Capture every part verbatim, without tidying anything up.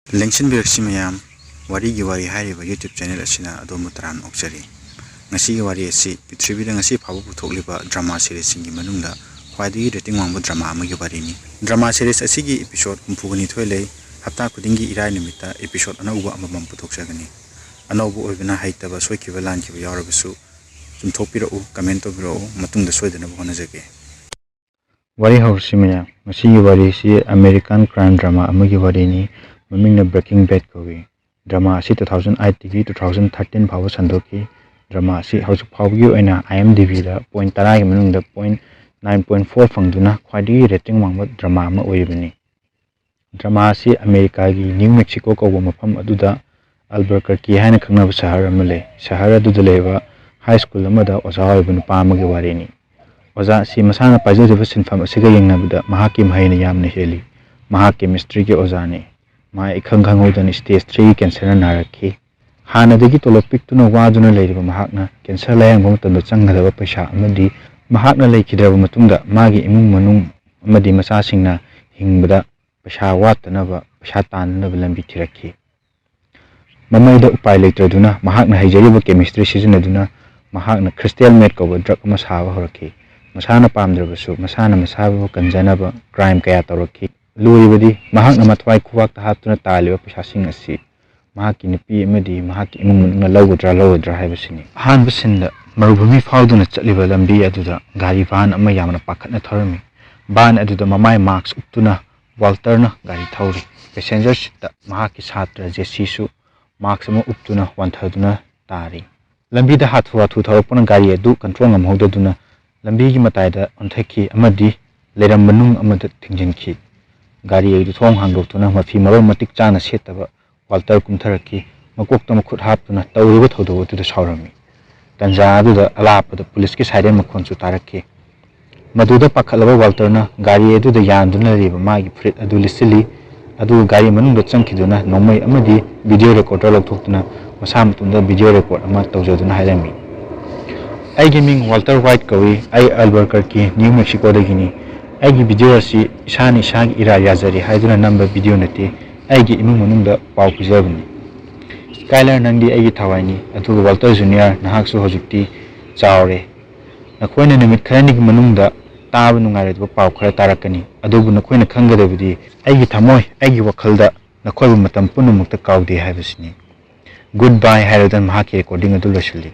ꯂꯦꯡꯁꯤꯟꯕꯤꯔꯛꯁꯤ ꯃꯌꯥꯝ, ꯋꯥꯔꯤꯒꯤ ꯋꯥꯔꯤ ꯍꯥꯏꯔꯤꯕ YouTube ꯆꯦꯅꯦꯜ ꯑꯁꯤꯅ ꯑꯗꯣꯝꯕꯨ ꯇꯔꯥꯝꯅ ꯑꯣꯛꯆꯔꯤ꯫ ꯉꯁꯤꯒꯤ ꯋꯥꯔꯤ ꯑꯁꯤ ꯄ꯭ꯔꯤꯊꯤꯕꯤꯗ ꯉꯁꯤ ꯐꯥꯎꯕ ꯄꯨꯊꯣꯛꯂꯤꯕ ꯗ꯭ꯔꯃꯥ ꯁꯤꯔꯤꯖꯁꯤꯡꯒꯤ ꯃꯅꯨꯡꯗ ꯈ꯭ꯋꯥꯏꯗꯒꯤ ꯔꯦꯇꯤꯡ ꯋꯥꯡꯕ ꯗ꯭ꯔꯃꯥ ꯑꯃꯒꯤ ꯋꯥꯔꯤꯅꯤ꯫ ꯗ꯭ꯔꯃꯥ ꯁꯤꯔꯤꯖ ꯑꯁꯤꯒꯤ ꯏꯄꯤꯁꯣꯗ ꯍꯨꯝꯐꯨꯒ ꯅꯤꯊꯣꯏ ꯂꯩ꯫ ꯍꯞꯇꯥ ꯈꯨꯗꯤꯡꯒꯤ ꯏꯔꯥꯏ ꯅꯨꯃꯤꯠꯇ ꯏꯄꯤꯁꯣꯗ ꯑꯅꯧꯕ ꯑꯃꯃꯝ ꯄꯨꯊꯣꯛꯆꯒꯅꯤ꯫ ꯑꯅꯧꯕ ꯑꯣꯏꯕꯅ ꯍꯩꯇꯕ, ꯁꯣꯏꯈꯤꯕ, ꯂꯥꯟꯈꯤꯕ ꯌꯥꯎꯔꯕꯁꯨ ꯆꯨꯝꯊꯣꯛꯄꯤꯔꯛꯎ, ꯀꯃꯦꯟ ꯇꯧꯕꯤꯔꯛꯎ, ꯃꯇꯨꯡꯗ ꯁꯣꯏꯗꯅꯕ ꯍꯣꯠꯅꯖꯒꯦ꯫ ꯋꯥꯔꯤ ꯍꯧꯔꯁꯤ ꯃꯌꯥꯝ꯫ ꯃꯁꯤꯒꯤ ꯋꯥꯔꯤꯁꯤ ꯑꯃꯦꯔꯤꯀꯥꯟ ꯀ꯭ꯔꯥꯏꯝ ꯗ꯭ꯔꯃꯥ ꯑꯃꯒꯤ ꯋꯥꯔꯤꯅꯤ꯫ ꯃꯃꯤꯡꯅ Breaking Bad ꯀꯧꯏ꯫ ꯗ꯭ꯔꯃꯥ ꯑꯁꯤ two thousand eight ꯇꯒꯤ two thousand thirteen ꯐꯥꯎꯕ ꯁꯟꯗꯣꯛꯈꯤ꯫ ꯗ꯭ꯔꯃꯥ ꯑꯁꯤ ꯍꯧꯖꯤꯛ ꯐꯥꯎꯕꯒꯤ ꯑꯣꯏꯅ IMDb ꯗ ꯄꯣꯏꯟ ꯇꯔꯥꯒꯤ ꯃꯅꯨꯡꯗ ꯄꯣꯏꯟ ꯅꯥꯏꯟ ꯄꯣꯏꯟ ꯐꯣꯔ ꯐꯪꯗꯨꯅ ꯈ꯭ꯋꯥꯏꯗꯒꯤ ꯔꯦꯇꯤꯡ ꯋꯥꯡꯕ ꯗ꯭ꯔꯃꯥ ꯑꯃ ꯑꯣꯏꯔꯤꯕꯅꯤ꯫ ꯗ꯭ꯔꯃꯥ ꯑꯁꯤ ꯑꯃꯦꯔꯤꯀꯥꯒꯤ ꯅ꯭ꯌꯨ ꯃꯦꯛꯁꯤꯀꯣ ꯀꯧꯕ ꯃꯐꯝ ꯑꯗꯨꯗ ꯑꯜꯕꯔꯀꯔꯀꯤ ꯍꯥꯏꯅ ꯈꯪꯅꯕ ꯁꯍꯔ ꯑꯃ ꯂꯩ꯫ ꯁꯍꯔ ꯑꯗꯨꯗ ꯂꯩꯕ ꯍꯥꯏ ꯁ꯭ꯀꯨꯜ ꯑꯃꯗ ꯑꯣꯖꯥ ꯑꯣꯏꯕ ꯅꯨꯄꯥ ꯑꯃꯒꯤ ꯋꯥꯔꯤꯅꯤ꯫ ꯑꯣꯖꯥ ꯑꯁꯤ ꯃꯁꯥꯅ ꯄꯥꯏꯖꯔꯤꯕ ꯁꯤꯟꯐꯝ ꯑꯁꯤꯒ ꯌꯦꯡꯅꯕꯗ ꯃꯍꯥꯛꯀꯤ ꯃꯍꯩꯅ ꯌꯥꯝꯅ ꯍꯦꯜꯂꯤ꯫ ꯃꯍꯥꯛ ꯀꯦꯃꯤꯁꯇ꯭ꯔꯤꯒꯤ ꯑꯣꯖꯥꯅꯤ꯫ ꯃꯥ ꯏꯈꯪ ꯈꯪꯍꯧꯗꯅ ꯁ꯭ꯇꯦꯖ ꯊ꯭ꯔꯤꯒꯤ ꯀꯦꯟꯁꯔꯅ ꯅꯥꯔꯛꯈꯤ꯫ ꯍꯥꯟꯅꯗꯒꯤ ꯇꯣꯂꯣꯞ ꯄꯤꯛꯇꯨꯅ ꯋꯥꯗꯨꯅ ꯂꯩꯔꯤꯕ ꯃꯍꯥꯛꯅ ꯀꯦꯟꯁꯔ ꯂꯥꯌꯦꯡꯕ ꯃꯇꯝꯗ ꯆꯪꯒꯗꯕ ꯄꯩꯁꯥ ꯑꯃꯗꯤ ꯃꯍꯥꯛꯅ ꯂꯩꯈꯤꯗ꯭ꯔꯕ ꯃꯇꯨꯡꯗ ꯃꯥꯒꯤ ꯏꯃꯨꯡ ꯃꯅꯨꯡ ꯑꯃꯗꯤ ꯃꯆꯥꯁꯤꯡꯅ ꯍꯤꯡꯕꯗ ꯄꯩꯁꯥ ꯋꯥꯠꯇꯅꯕ, ꯄꯩꯁꯥ ꯇꯥꯟꯅꯅꯕ ꯂꯝꯕꯤ ꯊꯤꯔꯛꯈꯤ꯫ ꯃꯃꯩꯗ ꯎꯄꯥꯏ ꯂꯩꯇ꯭ꯔꯗꯨꯅ ꯃꯍꯥꯛꯅ ꯍꯩꯖꯔꯤꯕ ꯀꯦꯃꯤꯁꯇ꯭ꯔꯤ ꯁꯤꯖꯤꯟꯅꯗꯨꯅ ꯃꯍꯥꯛꯅ crystal meth ꯀꯧꯕ ꯗ꯭ꯔꯒ ꯑꯃ ꯁꯥꯕ ꯍꯧꯔꯛꯈꯤ꯫ ꯃꯁꯥꯅ ꯄꯥꯝꯗ꯭ꯔꯕꯁꯨ ꯃꯁꯥꯅ ꯃꯁꯥꯕꯨ ꯀꯟꯖꯅꯕ ꯀ꯭ꯔꯥꯏꯝ ꯀꯌꯥ ꯇꯧꯔꯛꯈꯤ꯫ ꯂꯣꯏꯔꯤꯕꯗꯤ ꯃꯍꯥꯛꯅ ꯃꯊ꯭ꯋꯥꯏ ꯈꯨꯕꯥꯛꯇ ꯍꯥꯞꯇꯨꯅ ꯇꯥꯜꯂꯤꯕ ꯄꯩꯁꯥꯁꯤꯡ ꯑꯁꯤ ꯃꯍꯥꯛꯀꯤ ꯅꯨꯄꯤ ꯑꯃꯗꯤ ꯃꯍꯥꯛꯀꯤ ꯏꯃꯨꯡ ꯃꯅꯨꯡꯅ ꯂꯧꯒꯗ꯭ꯔꯥ ꯂꯧꯔꯣꯏꯗ꯭ꯔꯥ ꯍꯥꯏꯕꯁꯤꯅꯤ꯫ ꯑꯍꯥꯟꯕ ꯁꯤꯟꯗ ꯃꯔꯨꯚꯨꯃꯤ ꯐꯥꯎꯗꯨꯅ ꯆꯠꯂꯤꯕ ꯂꯝꯕꯤ ꯑꯗꯨꯗ ꯒꯥꯔꯤ ꯚꯥꯟ ꯑꯃ ꯌꯥꯝꯅ ꯄꯥꯈꯠꯅ ꯊꯧꯔꯝꯃꯤ꯫ ꯚꯥꯟ ꯑꯗꯨꯗ ꯃꯃꯥꯏ ꯃꯥꯛꯁ ꯎꯞꯇꯨꯅ ꯋꯥꯜꯇꯔꯅ ꯒꯥꯔꯤ ꯊꯧꯔꯤ꯫ ꯄꯦꯁꯦꯟꯖꯔ ꯁꯤꯠꯇ ꯃꯍꯥꯛꯀꯤ ꯁꯥꯇ꯭ꯔ ꯖꯦꯁꯤꯁꯨ ꯃꯥꯛꯁ ꯑꯃ ꯎꯞꯇꯨꯅ ꯋꯥꯟꯊꯗꯨꯅ ꯇꯥꯔꯤ꯫ ꯂꯝꯕꯤꯗ ꯍꯥꯊꯨ ꯍꯥꯊꯨ ꯊꯧꯔꯛꯄꯅ ꯒꯥꯔꯤ ꯑꯗꯨ ꯀꯟꯇ꯭ꯔꯣꯜ ꯉꯝꯍꯧꯗꯗꯨꯅ ꯂꯝꯕꯤꯒꯤ ꯃꯇꯥꯏꯗ ꯑꯣꯟꯊꯈꯤ ꯑꯃꯗꯤ ꯂꯩꯔꯝꯕ ꯅꯨꯡ ꯑꯃꯗ ꯊꯤꯡꯖꯤꯟꯈꯤ꯫ ꯒꯥꯔꯤ ꯑꯗꯨ ꯊꯣꯡ ꯍꯥꯡꯗꯣꯛꯇꯨꯅ ꯃꯐꯤ ꯃꯔꯣꯜ ꯃꯇꯤꯛ ꯆꯥꯅ ꯁꯦꯠꯇꯕ ꯋꯥꯜꯇꯔ ꯀꯨꯝꯊꯔꯛꯈꯤ꯫ ꯃꯀꯣꯛꯇ ꯃꯈꯨꯠ ꯍꯥꯞꯇꯨꯅ ꯇꯧꯔꯤꯕ ꯊꯧꯗꯣꯛ ꯑꯗꯨꯗ ꯁꯥꯎꯔꯝꯃꯤ꯫ ꯇꯟꯖꯥ ꯑꯗꯨꯗ ꯑꯂꯥꯞꯄꯗ ꯄꯨꯂꯤꯁꯀꯤ ꯁꯥꯏꯔꯦꯟ ꯃꯈꯣꯟꯁꯨ ꯇꯥꯔꯛꯈꯤ꯫ ꯃꯗꯨꯗ ꯄꯥꯈꯠꯂꯕ ꯋꯥꯜꯇꯔꯅ ꯒꯥꯔꯤ ꯑꯗꯨꯗ ꯌꯥꯟꯗꯨꯅ ꯂꯩꯔꯤꯕ ꯃꯥꯒꯤ ꯐꯨꯔꯤꯠ ꯑꯗꯨ ꯂꯤꯠꯁꯤꯜꯂꯤ, ꯑꯗꯨꯒ ꯒꯥꯔꯤ ꯃꯅꯨꯡꯗ ꯆꯪꯈꯤꯗꯨꯅ ꯅꯣꯡꯃꯩ ꯑꯃꯗꯤ ꯚꯤꯗꯤꯑꯣ ꯔꯦꯀꯣꯔꯗꯔ ꯂꯧꯊꯣꯛꯇꯨꯅ ꯃꯁꯥ ꯃꯇꯣꯝꯗ ꯚꯤꯗꯤꯑꯣ ꯔꯦꯀꯣꯔꯗ ꯑꯃ ꯇꯧꯖꯗꯨꯅ ꯍꯥꯏꯔꯝꯃꯤ, "ꯑꯩꯒꯤ ꯃꯤꯡ ꯋꯥꯜꯇꯔ ꯋꯥꯏꯠ ꯀꯧꯏ, ꯑꯩ ꯑꯜꯕꯔꯀꯔꯀꯤ, ꯅ꯭ꯌꯨ ꯃꯦꯛꯁꯤꯀꯣꯗꯒꯤꯅꯤ꯫ ꯑꯩꯒꯤ ꯚꯤꯗꯤꯑꯣ ꯑꯁꯤ ꯏꯁꯥꯅ ꯏꯁꯥꯒꯤ ꯏꯔꯥ ꯌꯥꯖꯔꯤ ꯍꯥꯏꯗꯨꯅ ꯅꯝꯕ ꯚꯤꯗꯤꯑꯣ ꯅꯠꯇꯦ꯫ ꯑꯩꯒꯤ ꯏꯃꯨꯡ ꯃꯅꯨꯡꯗ ꯄꯥꯎ ꯄꯤꯖꯕꯅꯤ꯫ ꯁ꯭ꯀꯥꯏꯂꯔ, ꯅꯪꯗꯤ ꯑꯩꯒꯤ ꯊꯋꯥꯏꯅꯤ, ꯑꯗꯨꯒ ꯋꯥꯜꯇꯔ ꯖꯨꯅꯤꯌꯔ, ꯅꯍꯥꯛꯁꯨ ꯍꯧꯖꯤꯛꯇꯤ ꯆꯥꯎꯔꯦ꯫ ꯅꯈꯣꯏꯅ ꯅꯨꯃꯤꯠ ꯈꯔꯅꯤꯒꯤ ꯃꯅꯨꯡꯗ ꯇꯥꯕ ꯅꯨꯡꯉꯥꯏꯔꯣꯏꯗꯕ ꯄꯥꯎ ꯈꯔ ꯇꯥꯔꯛꯀꯅꯤ, ꯑꯗꯨꯕꯨ ꯅꯈꯣꯏꯅ ꯈꯪꯒꯗꯕꯗꯤ ꯑꯩꯒꯤ ꯊꯃꯣꯏ, ꯑꯩꯒꯤ ꯋꯥꯈꯜꯗ ꯅꯈꯣꯏꯕꯨ ꯃꯇꯝ ꯄꯨꯝꯅꯃꯛꯇ ꯀꯥꯎꯗꯦ ꯍꯥꯏꯕꯁꯤꯅꯤ꯫ Goodbye ꯍꯥꯏꯔꯗꯨꯅ ꯃꯍꯥꯛꯀꯤ ꯔꯦꯀꯣꯔꯗꯤꯡ ꯑꯗꯨ ꯂꯣꯏꯁꯤꯜꯂꯤ꯫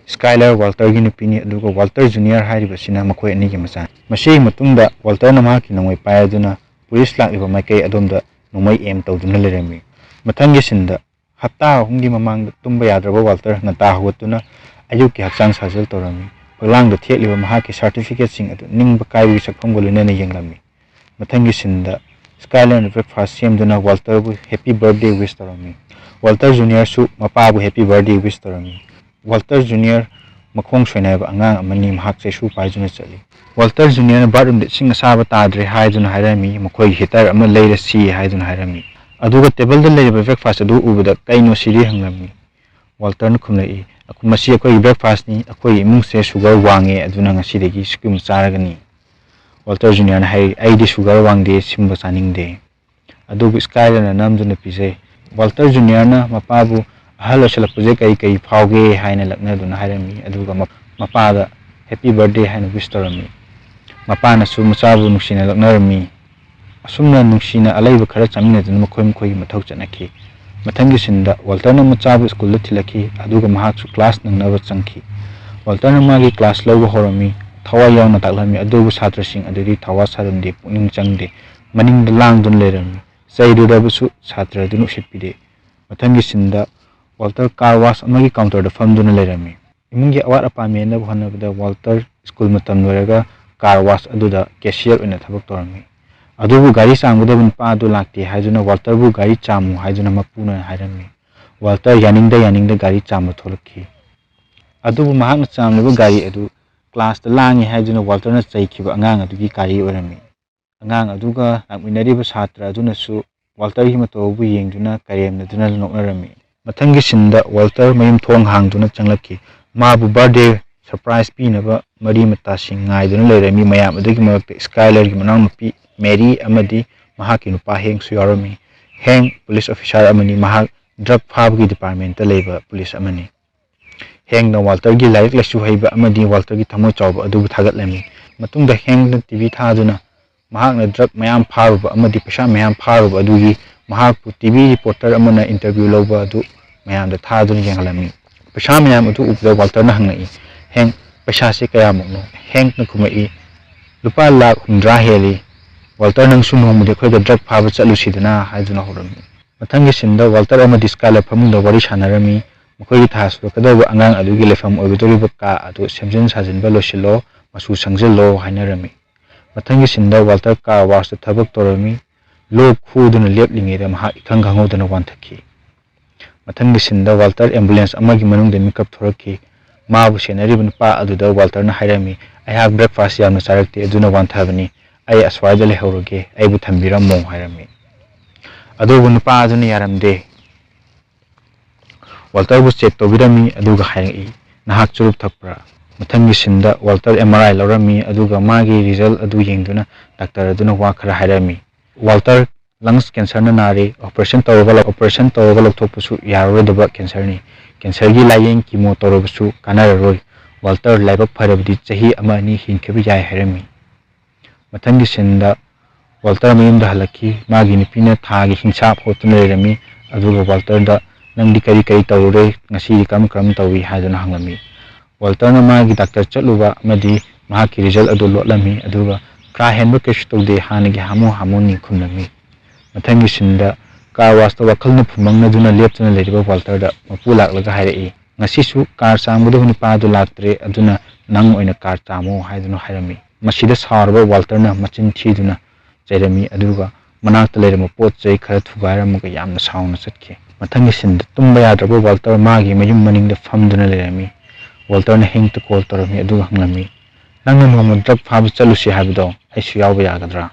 ꯁ꯭ꯀꯥꯏꯂꯔ ꯋꯥꯜꯇꯔꯒꯤ ꯅꯨꯄꯤꯅꯤ, ꯑꯗꯨꯒ ꯋꯥꯜꯇꯔ ꯖꯨꯅꯤꯌꯔ ꯍꯥꯏꯔꯤꯕꯁꯤꯅ ꯃꯈꯣꯏ ꯑꯅꯤꯒꯤ ꯃꯆꯥꯅꯤ꯫ ꯃꯁꯤꯒꯤ ꯃꯇꯨꯡꯗ ꯋꯥꯜꯇꯔꯅ ꯃꯍꯥꯛꯀꯤ ꯅꯣꯡꯃꯩ ꯄꯥꯏꯔꯗꯨꯅ ꯄꯨꯂꯤꯁ ꯂꯥꯛꯂꯤꯕ ꯃꯥꯏꯀꯩ ꯑꯗꯣꯝꯗ ꯅꯣꯡꯃꯩ ꯑꯦꯝ ꯇꯧꯗꯨꯅ ꯂꯩꯔꯝꯃꯤ꯫ ꯃꯊꯪꯒꯤ ꯁꯤꯟꯗ, ꯍꯞꯇꯥ ꯑꯍꯨꯝꯒꯤ ꯃꯃꯥꯡꯗ ꯇꯨꯝꯕ ꯌꯥꯗ꯭ꯔꯕ ꯋꯥꯜꯇꯔ ꯉꯟꯇꯥ ꯍꯧꯒꯠꯇꯨꯅ ꯑꯌꯨꯛꯀꯤ ꯍꯛꯆꯥꯡ ꯁꯥꯖꯦꯜ ꯇꯧꯔꯝꯃꯤ꯫ ꯐꯛꯂꯥꯡꯗ ꯊꯦꯠꯂꯤꯕ ꯃꯍꯥꯛꯀꯤ ꯁꯥꯔꯇꯤꯐꯤꯀꯦꯠꯁꯤꯡ ꯑꯗꯨ ꯅꯤꯡꯕ ꯀꯥꯏꯕꯒꯤ ꯁꯛꯐꯝꯒ ꯂꯣꯏꯅꯅ ꯌꯦꯡꯂꯝꯃꯤ꯫ ꯃꯊꯪꯒꯤ ꯁꯤꯟꯗ, ꯁ꯭ꯀꯥꯏꯂꯔꯅ ꯕ꯭ꯔꯦꯛꯐꯥꯁ ꯁꯦꯝꯗꯨꯅ ꯋꯥꯜꯇꯔꯕꯨ ꯍꯦꯄꯤ ꯕꯔꯊꯗꯦ ꯋꯤꯁ ꯇꯧꯔꯝꯃꯤ꯫ ꯋꯥꯜꯇꯔ ꯖꯨꯅꯤꯌꯔꯁꯨ ꯃꯄꯥꯕꯨ ꯍꯦꯄꯤ ꯕꯔꯊꯗꯦ ꯋꯤꯁ ꯇꯧꯔꯝꯃꯤ꯫ ꯋꯥꯜꯇꯔ ꯖꯨꯅꯤꯌꯔ ꯃꯈꯣꯡ ꯁꯣꯏꯅꯥꯏꯕ ꯑꯉꯥꯡ ꯑꯃꯅꯤ, ꯃꯍꯥꯛ ꯆꯩꯁꯨ ꯄꯥꯏꯗꯨꯅ ꯆꯠꯂꯤ꯫ ꯋꯥꯜꯇꯔ ꯖꯨꯅꯤꯌꯔꯅ ꯕꯥꯠꯔꯨꯝꯗ ꯏꯁꯤꯡ ꯑꯁꯥꯕ ꯇꯥꯗ꯭ꯔꯦ ꯍꯥꯏꯗꯨꯅ ꯍꯥꯏꯔꯝꯃꯤ, ꯃꯈꯣꯏꯒꯤ ꯍꯤꯇꯔ ꯑꯃ ꯂꯩꯔꯁꯤ ꯍꯥꯏꯗꯨꯅ ꯍꯥꯏꯔꯝꯃꯤ꯫ ꯑꯗꯨꯒ ꯇꯦꯕꯜꯗ ꯂꯩꯔꯤꯕ ꯕ꯭ꯔꯦꯛꯐꯥꯁ ꯑꯗꯨ ꯎꯕꯗ, "ꯀꯩꯅꯣ ꯁꯤꯗꯤ?" ꯍꯪꯂꯝꯃꯤ꯫ ꯋꯥꯜꯇꯔꯅ ꯈꯨꯝꯂꯛꯏ, "ꯃꯁꯤ ꯑꯩꯈꯣꯏꯒꯤ ꯕ꯭ꯔꯦꯛꯐꯥꯁꯅꯤ, ꯑꯩꯈꯣꯏꯒꯤ ꯏꯃꯨꯡꯁꯦ ꯁꯨꯒꯔ ꯋꯥꯡꯉꯦ, ꯑꯗꯨꯅ ꯉꯁꯤꯗꯒꯤ ꯁꯤꯒꯨꯝꯕ ꯆꯥꯔꯒꯅꯤ"꯫ ꯋꯥꯜꯇꯔ ꯖꯨꯅꯤꯌꯔꯅ ꯍꯥꯏꯔꯛꯏ, "ꯑꯩꯗꯤ ꯁꯨꯒꯔ ꯋꯥꯡꯗꯦ, ꯁꯤꯒꯨꯝꯕ ꯆꯥꯅꯤꯡꯗꯦ"꯫ ꯑꯗꯨꯕꯨ ꯁ꯭ꯀꯥꯏꯂꯔꯅ ꯅꯝꯗꯨꯅ ꯄꯤꯖꯩ꯫ ꯋꯥꯜꯇꯔ ꯖꯨꯅꯤꯌꯔꯅ ꯃꯄꯥꯕꯨ "ꯑꯍꯜ ꯑꯣꯏꯁꯜꯂꯛꯄꯁꯦ ꯀꯔꯤ ꯀꯔꯤ ꯐꯥꯎꯒꯦ?" ꯍꯥꯏꯅ ꯂꯛꯅꯗꯨꯅ ꯍꯥꯏꯔꯝꯃꯤ, ꯑꯗꯨꯒ ꯃ-, ꯃꯄꯥꯗ "ꯍꯦꯄꯤ ꯕꯔꯊꯗꯦ" ꯍꯥꯏꯅ ꯋꯤꯁ ꯇꯧꯔꯝꯃꯤ꯫ ꯃꯄꯥꯅꯁꯨ ꯃꯆꯥꯕꯨ ꯅꯨꯡꯁꯤꯅ ꯂꯛꯅꯔꯝꯃꯤ꯫ ꯑꯁꯨꯝꯅ ꯅꯨꯡꯁꯤꯅ ꯑꯂꯩꯕ ꯈꯔ ꯆꯥꯃꯤꯟꯅꯗꯨꯅ ꯃꯈꯣꯏ ꯃꯈꯣꯏꯒꯤ ꯃꯊꯧ ꯆꯠꯅꯈꯤ꯫ ꯃꯊꯪꯒꯤ ꯁꯤꯟꯗ, ꯋꯥꯜꯇꯔꯅ ꯃꯆꯥꯕꯨ ꯁ꯭ꯀꯨꯜꯗ ꯊꯤꯜꯂꯛꯈꯤ, ꯑꯗꯨꯒ ꯃꯍꯥꯛꯁꯨ ꯀ꯭ꯂꯥꯁ ꯅꯪꯅꯕ ꯆꯪꯈꯤ꯫ ꯋꯥꯜꯇꯔꯅ ꯃꯥꯒꯤ ꯀ꯭ꯂꯥꯁ ꯂꯧꯕ ꯍꯧꯔꯝꯃꯤ, ꯊꯋꯥꯏ ꯌꯥꯎꯅ ꯇꯥꯛꯂꯝꯃꯤ, ꯑꯗꯨꯕꯨ ꯁꯥꯇ꯭ꯔꯁꯤꯡ ꯑꯗꯨꯗꯤ ꯊꯋꯥ ꯁꯥꯔꯝꯗꯦ, ꯄꯨꯛꯅꯤꯡ ꯆꯪꯗꯦ, ꯃꯅꯤꯡꯗ ꯂꯥꯡꯗꯨꯅ ꯂꯩꯔꯝꯃꯤ꯫ ꯆꯩꯔꯨꯔꯕꯁꯨ ꯁꯥꯇ꯭ꯔ ꯑꯗꯨꯅ ꯎꯁꯤꯠꯄꯤꯗꯦ꯫ ꯃꯊꯪꯒꯤ ꯁꯤꯟꯗ, ꯋꯥꯜꯇꯔ ꯀꯥꯔ ꯋꯥꯁ ꯑꯃꯒꯤ ꯀꯥꯎꯟꯇꯔꯗ ꯐꯝꯗꯨꯅ ꯂꯩꯔꯝꯃꯤ꯫ ꯏꯃꯨꯡꯒꯤ ꯑꯋꯥꯠ ꯑꯄꯥ ꯃꯦꯟꯅꯕ ꯍꯣꯠꯅꯕꯗ ꯋꯥꯜꯇꯔ ꯁ꯭ꯀꯨꯜ ꯃꯇꯝ ꯂꯣꯏꯔꯒ ꯀꯥꯔ ꯋꯥꯁ ꯑꯗꯨꯗ ꯀꯦꯁꯤꯌꯔ ꯑꯣꯏꯅ ꯊꯕꯛ ꯇꯧꯔꯝꯃꯤ꯫ ꯑꯗꯨꯕꯨ ꯒꯥꯔꯤ ꯆꯥꯝꯒꯗꯕ ꯅꯨꯄꯥ ꯑꯗꯨ ꯂꯥꯛꯇꯦ ꯍꯥꯏꯗꯨꯅ ꯋꯥꯜꯇꯔꯕꯨ ꯒꯥꯔꯤ ꯆꯥꯝꯃꯨ ꯍꯥꯏꯗꯨꯅ ꯃꯄꯨꯅ ꯍꯥꯏꯔꯝꯃꯤ꯫ ꯋꯥꯜꯇꯔ ꯌꯥꯅꯤꯡꯗ ꯌꯥꯅꯤꯡꯗ ꯒꯥꯔꯤ ꯆꯥꯝꯕ ꯊꯣꯛꯂꯛꯈꯤ꯫ ꯑꯗꯨꯕꯨ ꯃꯍꯥꯛꯅ ꯆꯥꯝꯂꯤꯕ ꯒꯥꯔꯤ ꯑꯗꯨ ꯀ꯭ꯂꯥꯁꯇ ꯂꯥꯡꯉꯤ ꯍꯥꯏꯗꯨꯅ ꯋꯥꯜꯇꯔꯅ ꯆꯩꯈꯤꯕ ꯑꯉꯥꯡ ꯑꯗꯨꯒꯤ ꯒꯥꯔꯤ ꯑꯣꯏꯔꯝꯃꯤ꯫ ꯑꯉꯥꯡ ꯑꯗꯨꯒ ꯂꯥꯛꯃꯤꯟꯅꯔꯤꯕ ꯁꯥꯇ꯭ꯔ ꯑꯗꯨꯅꯁꯨ ꯋꯥꯜꯇꯔꯒꯤ ꯃꯇꯧ ꯑꯗꯨꯕꯨ ꯌꯦꯡꯗꯨꯅ ꯀꯔꯦꯝꯅꯗꯨꯅ ꯅꯣꯛꯅꯔꯝꯃꯤ꯫ ꯃꯊꯪꯒꯤ ꯁꯤꯟꯗ ꯋꯥꯜꯇꯔ ꯃꯌꯨꯝ ꯊꯣꯡ ꯍꯥꯡꯗꯨꯅ ꯆꯪꯂꯛꯈꯤ꯫ ꯃꯥꯕꯨ ꯕꯥꯔꯊꯗꯦ ꯁꯔꯄ꯭ꯔꯥꯏꯖ ꯄꯤꯅꯕ ꯃꯔꯤ ꯃꯇꯥꯁꯤꯡ ꯉꯥꯏꯗꯨꯅ ꯂꯩꯔꯝꯃꯤ꯫ ꯃꯌꯥꯝ ꯑꯗꯨꯒꯤ ꯃꯔꯛꯇ ꯁ꯭ꯀꯥꯏꯂꯔꯒꯤ ꯃꯅꯥꯎꯅꯨꯄꯤ ꯃꯦꯔꯤ ꯑꯃꯗꯤ ꯃꯍꯥꯛꯀꯤ ꯅꯨꯄꯥ ꯍꯦꯡꯁꯨ ꯌꯥꯎꯔꯝꯃꯤ꯫ ꯍꯦꯡ ꯄꯨꯂꯤꯁ ꯑꯣꯐꯤꯁꯥꯔ ꯑꯃꯅꯤ꯫ ꯃꯍꯥꯛ ꯗ꯭ꯔꯒ ꯐꯥꯕꯒꯤ ꯗꯤꯄꯥꯔꯠꯃꯦꯟꯇ ꯂꯩꯕ ꯄꯨꯂꯤꯁ ꯑꯃꯅꯤ꯫ ꯍꯦꯡꯅ ꯋꯥꯜꯇꯔꯒꯤ ꯂꯥꯏꯔꯤꯛ ꯂꯥꯏꯁꯨ ꯍꯩꯕ ꯑꯃꯗꯤ ꯋꯥꯜꯇꯔꯒꯤ ꯊꯃꯣꯏ ꯆꯥꯎꯕ ꯑꯗꯨꯕꯨ ꯊꯥꯒꯠꯂꯝꯃꯤ꯫ ꯃꯇꯨꯡꯗ ꯍꯦꯡꯅ ꯇꯤꯚꯤ ꯊꯥꯗꯨꯅ ꯃꯍꯥꯛꯅ ꯗ꯭ꯔꯒ ꯃꯌꯥꯝ ꯐꯥꯔꯨꯕ ꯑꯃꯗꯤ ꯄꯩꯁꯥ ꯃꯌꯥꯝ ꯐꯥꯔꯨꯕ ꯑꯗꯨꯒꯤ ꯃꯍꯥꯛꯄꯨ ꯇꯤꯚꯤ ꯔꯤꯄꯣꯔꯇꯔ ꯑꯃꯅ ꯏꯟꯇꯔꯚ꯭ꯌꯨ ꯂꯧꯕ ꯑꯗꯨ ꯃꯌꯥꯝꯗ ꯊꯥꯗꯨꯅ ꯌꯦꯡꯍꯜꯂꯝꯃꯤ꯫ ꯄꯩꯁꯥ ꯃꯌꯥꯝ ꯑꯗꯨ ꯎꯕꯗ ꯋꯥꯜꯇꯔꯅ ꯍꯪꯂꯛꯏ, "ꯍꯦꯡ, ꯄꯩꯁꯥꯁꯤ ꯀꯌꯥꯃꯨꯛꯅꯣ?" ꯍꯦꯡꯅ ꯈꯨꯝꯃꯛꯏ, "ꯂꯨꯄꯥ ꯂꯥꯈ ꯍꯨꯝꯗ꯭ꯔꯥ ꯍꯦꯜꯂꯤ꯫ ꯋꯥꯜꯇꯔ, ꯅꯪꯁꯨ ꯅꯣꯡꯃꯗꯤ ꯑꯩꯈꯣꯏꯒ ꯗ꯭ꯔꯒ ꯐꯥꯕ ꯆꯠꯂꯨꯁꯤꯗꯅ" ꯍꯥꯏꯗꯨꯅ ꯍꯧꯔꯝꯃꯤ꯫ ꯃꯊꯪꯒꯤ ꯁꯤꯟꯗ ꯋꯥꯜꯇꯔ ꯑꯃꯗꯤ ꯁ꯭ꯀꯥꯏꯂꯔ ꯐꯃꯨꯡꯗ ꯋꯥꯔꯤ ꯁꯥꯟꯅꯔꯝꯃꯤ꯫ ꯃꯈꯣꯏꯒꯤ ꯊꯥ ꯁꯨꯔꯛꯀꯗꯧꯕ ꯑꯉꯥꯡ ꯑꯗꯨꯒꯤ ꯂꯩꯐꯝ ꯑꯣꯏꯒꯗꯧꯔꯤꯕ ꯀꯥ ꯑꯗꯨ ꯁꯦꯝꯖꯤꯟ ꯁꯥꯖꯤꯟꯕ ꯂꯣꯏꯁꯤꯜꯂꯣ, ꯃꯆꯨ ꯁꯪꯖꯤꯜꯂꯣ ꯍꯥꯏꯅꯔꯝꯃꯤ꯫ ꯃꯊꯪꯒꯤ ꯁꯤꯟꯗ ꯋꯥꯜꯇꯔ ꯀꯥꯔ ꯋꯥꯁꯇ ꯊꯕꯛ ꯇꯧꯔꯝꯃꯤ꯫ ꯂꯣꯛ ꯈꯨꯗꯨꯅ ꯂꯦꯞꯂꯤꯉꯩꯗ ꯃꯍꯥꯛ ꯏꯈꯪ ꯈꯪꯍꯧꯗꯅ ꯋꯥꯟꯊꯈꯤ꯫ ꯃꯊꯪꯒꯤ ꯁꯤꯟꯗ ꯋꯥꯜꯇꯔ ꯑꯦꯝꯕꯨꯂꯦꯟꯁ ꯑꯃꯒꯤ ꯃꯅꯨꯡꯗ ꯃꯤꯀꯞ ꯊꯣꯔꯛꯈꯤ꯫ ꯃꯥꯕꯨ ꯁꯦꯟꯅꯔꯤꯕ ꯅꯨꯄꯥ ꯑꯗꯨꯗ ꯋꯥꯜꯇꯔꯅ ꯍꯥꯏꯔꯝꯃꯤ, "ꯑꯩꯍꯥꯛ ꯕ꯭ꯔꯦꯛꯐꯥꯁ ꯌꯥꯝꯅ ꯆꯥꯔꯛꯇꯦ, ꯑꯗꯨꯅ ꯋꯥꯟꯊꯕꯅꯤ꯫ ꯑꯩ ꯑꯁ꯭ꯋꯥꯏꯗ ꯂꯩꯍꯧꯔꯒꯦ, ꯑꯩꯕꯨ ꯊꯝꯕꯤꯔꯝꯃꯣ" ꯍꯥꯏꯔꯝꯃꯤ꯫ ꯑꯗꯨꯕꯨ ꯅꯨꯄꯥ ꯑꯗꯨꯅ ꯌꯥꯔꯝꯗꯦ꯫ ꯋꯥꯜꯇꯔꯕꯨ ꯆꯦꯛ ꯇꯧꯕꯤꯔꯝꯃꯤ, ꯑꯗꯨꯒ ꯍꯥꯏꯔꯛꯏ, "ꯅꯍꯥꯛ ꯆꯨꯔꯨꯞ ꯊꯛꯄ꯭ꯔꯥ?" ꯃꯊꯪꯒꯤ ꯁꯤꯟꯗ ꯋꯥꯜꯇꯔ ꯑꯦꯝ ꯑꯥꯔ ꯑꯥꯏ ꯂꯧꯔꯝꯃꯤ, ꯑꯗꯨꯒ ꯃꯥꯒꯤ ꯔꯤꯖꯜ ꯑꯗꯨ ꯌꯦꯡꯗꯨꯅ ꯗꯥꯛꯇꯔ ꯑꯗꯨꯅ ꯋꯥ ꯈꯔ ꯍꯥꯏꯔꯝꯃꯤ꯫ "ꯋꯥꯜꯇꯔ ꯂꯪꯁ ꯀꯦꯟꯁꯔꯅ ꯅꯥꯔꯦ꯫ ꯑꯣꯄꯔꯦꯁꯟ ꯇꯧꯔꯒ, ꯑꯣꯄꯔꯦꯁꯟ ꯇꯧꯔꯒ ꯂꯧꯊꯣꯛꯄꯁꯨ ꯌꯥꯔꯔꯣꯏꯗꯕ ꯀꯦꯟꯁꯔꯅꯤ꯫ ꯀꯦꯟꯁꯔꯒꯤ ꯂꯥꯌꯦꯡ ꯀꯤꯃꯣ ꯇꯧꯔꯕꯁꯨ ꯀꯥꯟꯅꯔꯔꯣꯏ꯫ ꯋꯥꯜꯇꯔ ꯂꯥꯏꯕꯛ ꯐꯔꯕꯗꯤ ꯆꯍꯤ ꯑꯃ ꯑꯅꯤ ꯍꯤꯡꯈꯤꯕ ꯌꯥꯏ" ꯍꯥꯏꯔꯝꯃꯤ꯫ ꯃꯊꯪꯒꯤ ꯁꯤꯟꯗ ꯋꯥꯜꯇꯔ ꯃꯌꯨꯝꯗ ꯍꯜꯂꯛꯈꯤ꯫ ꯃꯥꯒꯤ ꯅꯨꯄꯤꯅ ꯊꯥꯒꯤ ꯍꯤꯡꯁꯥꯞ ꯍꯣꯠꯇꯨꯅ ꯂꯩꯔꯝꯃꯤ, ꯑꯗꯨꯒ ꯋꯥꯜꯇꯔꯗ, "ꯅꯪꯗꯤ ꯀꯔꯤ ꯀꯔꯤ ꯇꯧꯔꯨꯔꯦ? ꯉꯁꯤꯗꯤ ꯀꯔꯝ ꯀꯔꯝ ꯇꯧꯏ?" ꯍꯥꯏꯗꯨꯅ ꯍꯪꯂꯝꯃꯤ꯫ ꯋꯥꯜꯇꯔꯅ ꯃꯥꯒꯤ ꯗꯥꯛꯇꯔ ꯆꯠꯂꯨꯕ ꯑꯃꯗꯤ ꯃꯍꯥꯛꯀꯤ ꯔꯤꯖꯜ ꯑꯗꯨ ꯂꯣꯠꯂꯝꯃꯤ, ꯑꯗꯨꯒ "ꯀꯥ ꯍꯦꯟꯕ ꯀꯩꯁꯨ ꯇꯧꯗꯦ, ꯍꯥꯟꯅꯒꯤ ꯍꯥꯃꯨ ꯍꯥꯃꯨꯅꯤ" ꯈꯨꯝꯂꯝꯃꯤ꯫ ꯃꯊꯪꯒꯤ ꯁꯤꯟꯗ ꯀꯥꯔ ꯋꯥꯁꯇ ꯋꯥꯈꯜꯅ ꯐꯨꯝꯕꯪꯅꯗꯨꯅ ꯂꯦꯞꯇꯨꯅ ꯂꯩꯔꯤꯕ ꯋꯥꯜꯇꯔꯗ ꯃꯄꯨ ꯂꯥꯛꯂꯒ ꯍꯥꯏꯔꯛꯏ, "ꯉꯁꯤꯁꯨ ꯀꯥꯔ ꯆꯥꯝꯒꯗꯕ ꯅꯨꯄꯥ ꯑꯗꯨ ꯂꯥꯛꯇ꯭ꯔꯦ, ꯑꯗꯨꯅ ꯅꯪ ꯑꯣꯏꯅ ꯀꯥꯔ ꯆꯥꯝꯃꯣ" ꯍꯥꯏꯗꯨꯅ ꯍꯥꯏꯔꯝꯃꯤ꯫ ꯃꯁꯤꯗ ꯁꯥꯎꯔꯕ ꯋꯥꯜꯇꯔꯅ ꯃꯆꯤꯟ ꯊꯤꯗꯨꯅ ꯆꯩꯔꯝꯃꯤ, ꯑꯗꯨꯒ ꯃꯅꯥꯛꯇ ꯂꯩꯔꯝꯕ ꯄꯣꯠ ꯆꯩ ꯈꯔ ꯊꯨꯒꯥꯏꯔꯝꯃꯒ ꯌꯥꯝꯅ ꯁꯥꯎꯅ ꯆꯠꯈꯤ꯫ ꯃꯊꯪꯒꯤ ꯁꯤꯟꯗ ꯇꯨꯝꯕ ꯌꯥꯗ꯭ꯔꯕ ꯋꯥꯜꯇꯔ ꯃꯥꯒꯤ ꯃꯌꯨꯝ ꯃꯅꯤꯡꯗ ꯐꯝꯗꯨꯅ ꯂꯩꯔꯝꯃꯤ꯫ ꯋꯥꯜꯇꯔꯅ ꯍꯦꯡꯇ ꯀꯣꯜ ꯇꯧꯔꯝꯃꯤ, ꯑꯗꯨꯒ ꯍꯪꯂꯝꯃꯤ, "ꯅꯪꯅ ꯅꯣꯡꯃ ꯗ꯭ꯔꯒ ꯐꯥꯕ ꯆꯠꯂꯨꯁꯤ ꯍꯥꯏꯕꯗꯣ ꯑꯩꯁꯨ ꯌꯥꯎꯕ ꯌꯥꯒꯗ꯭ꯔꯥ?"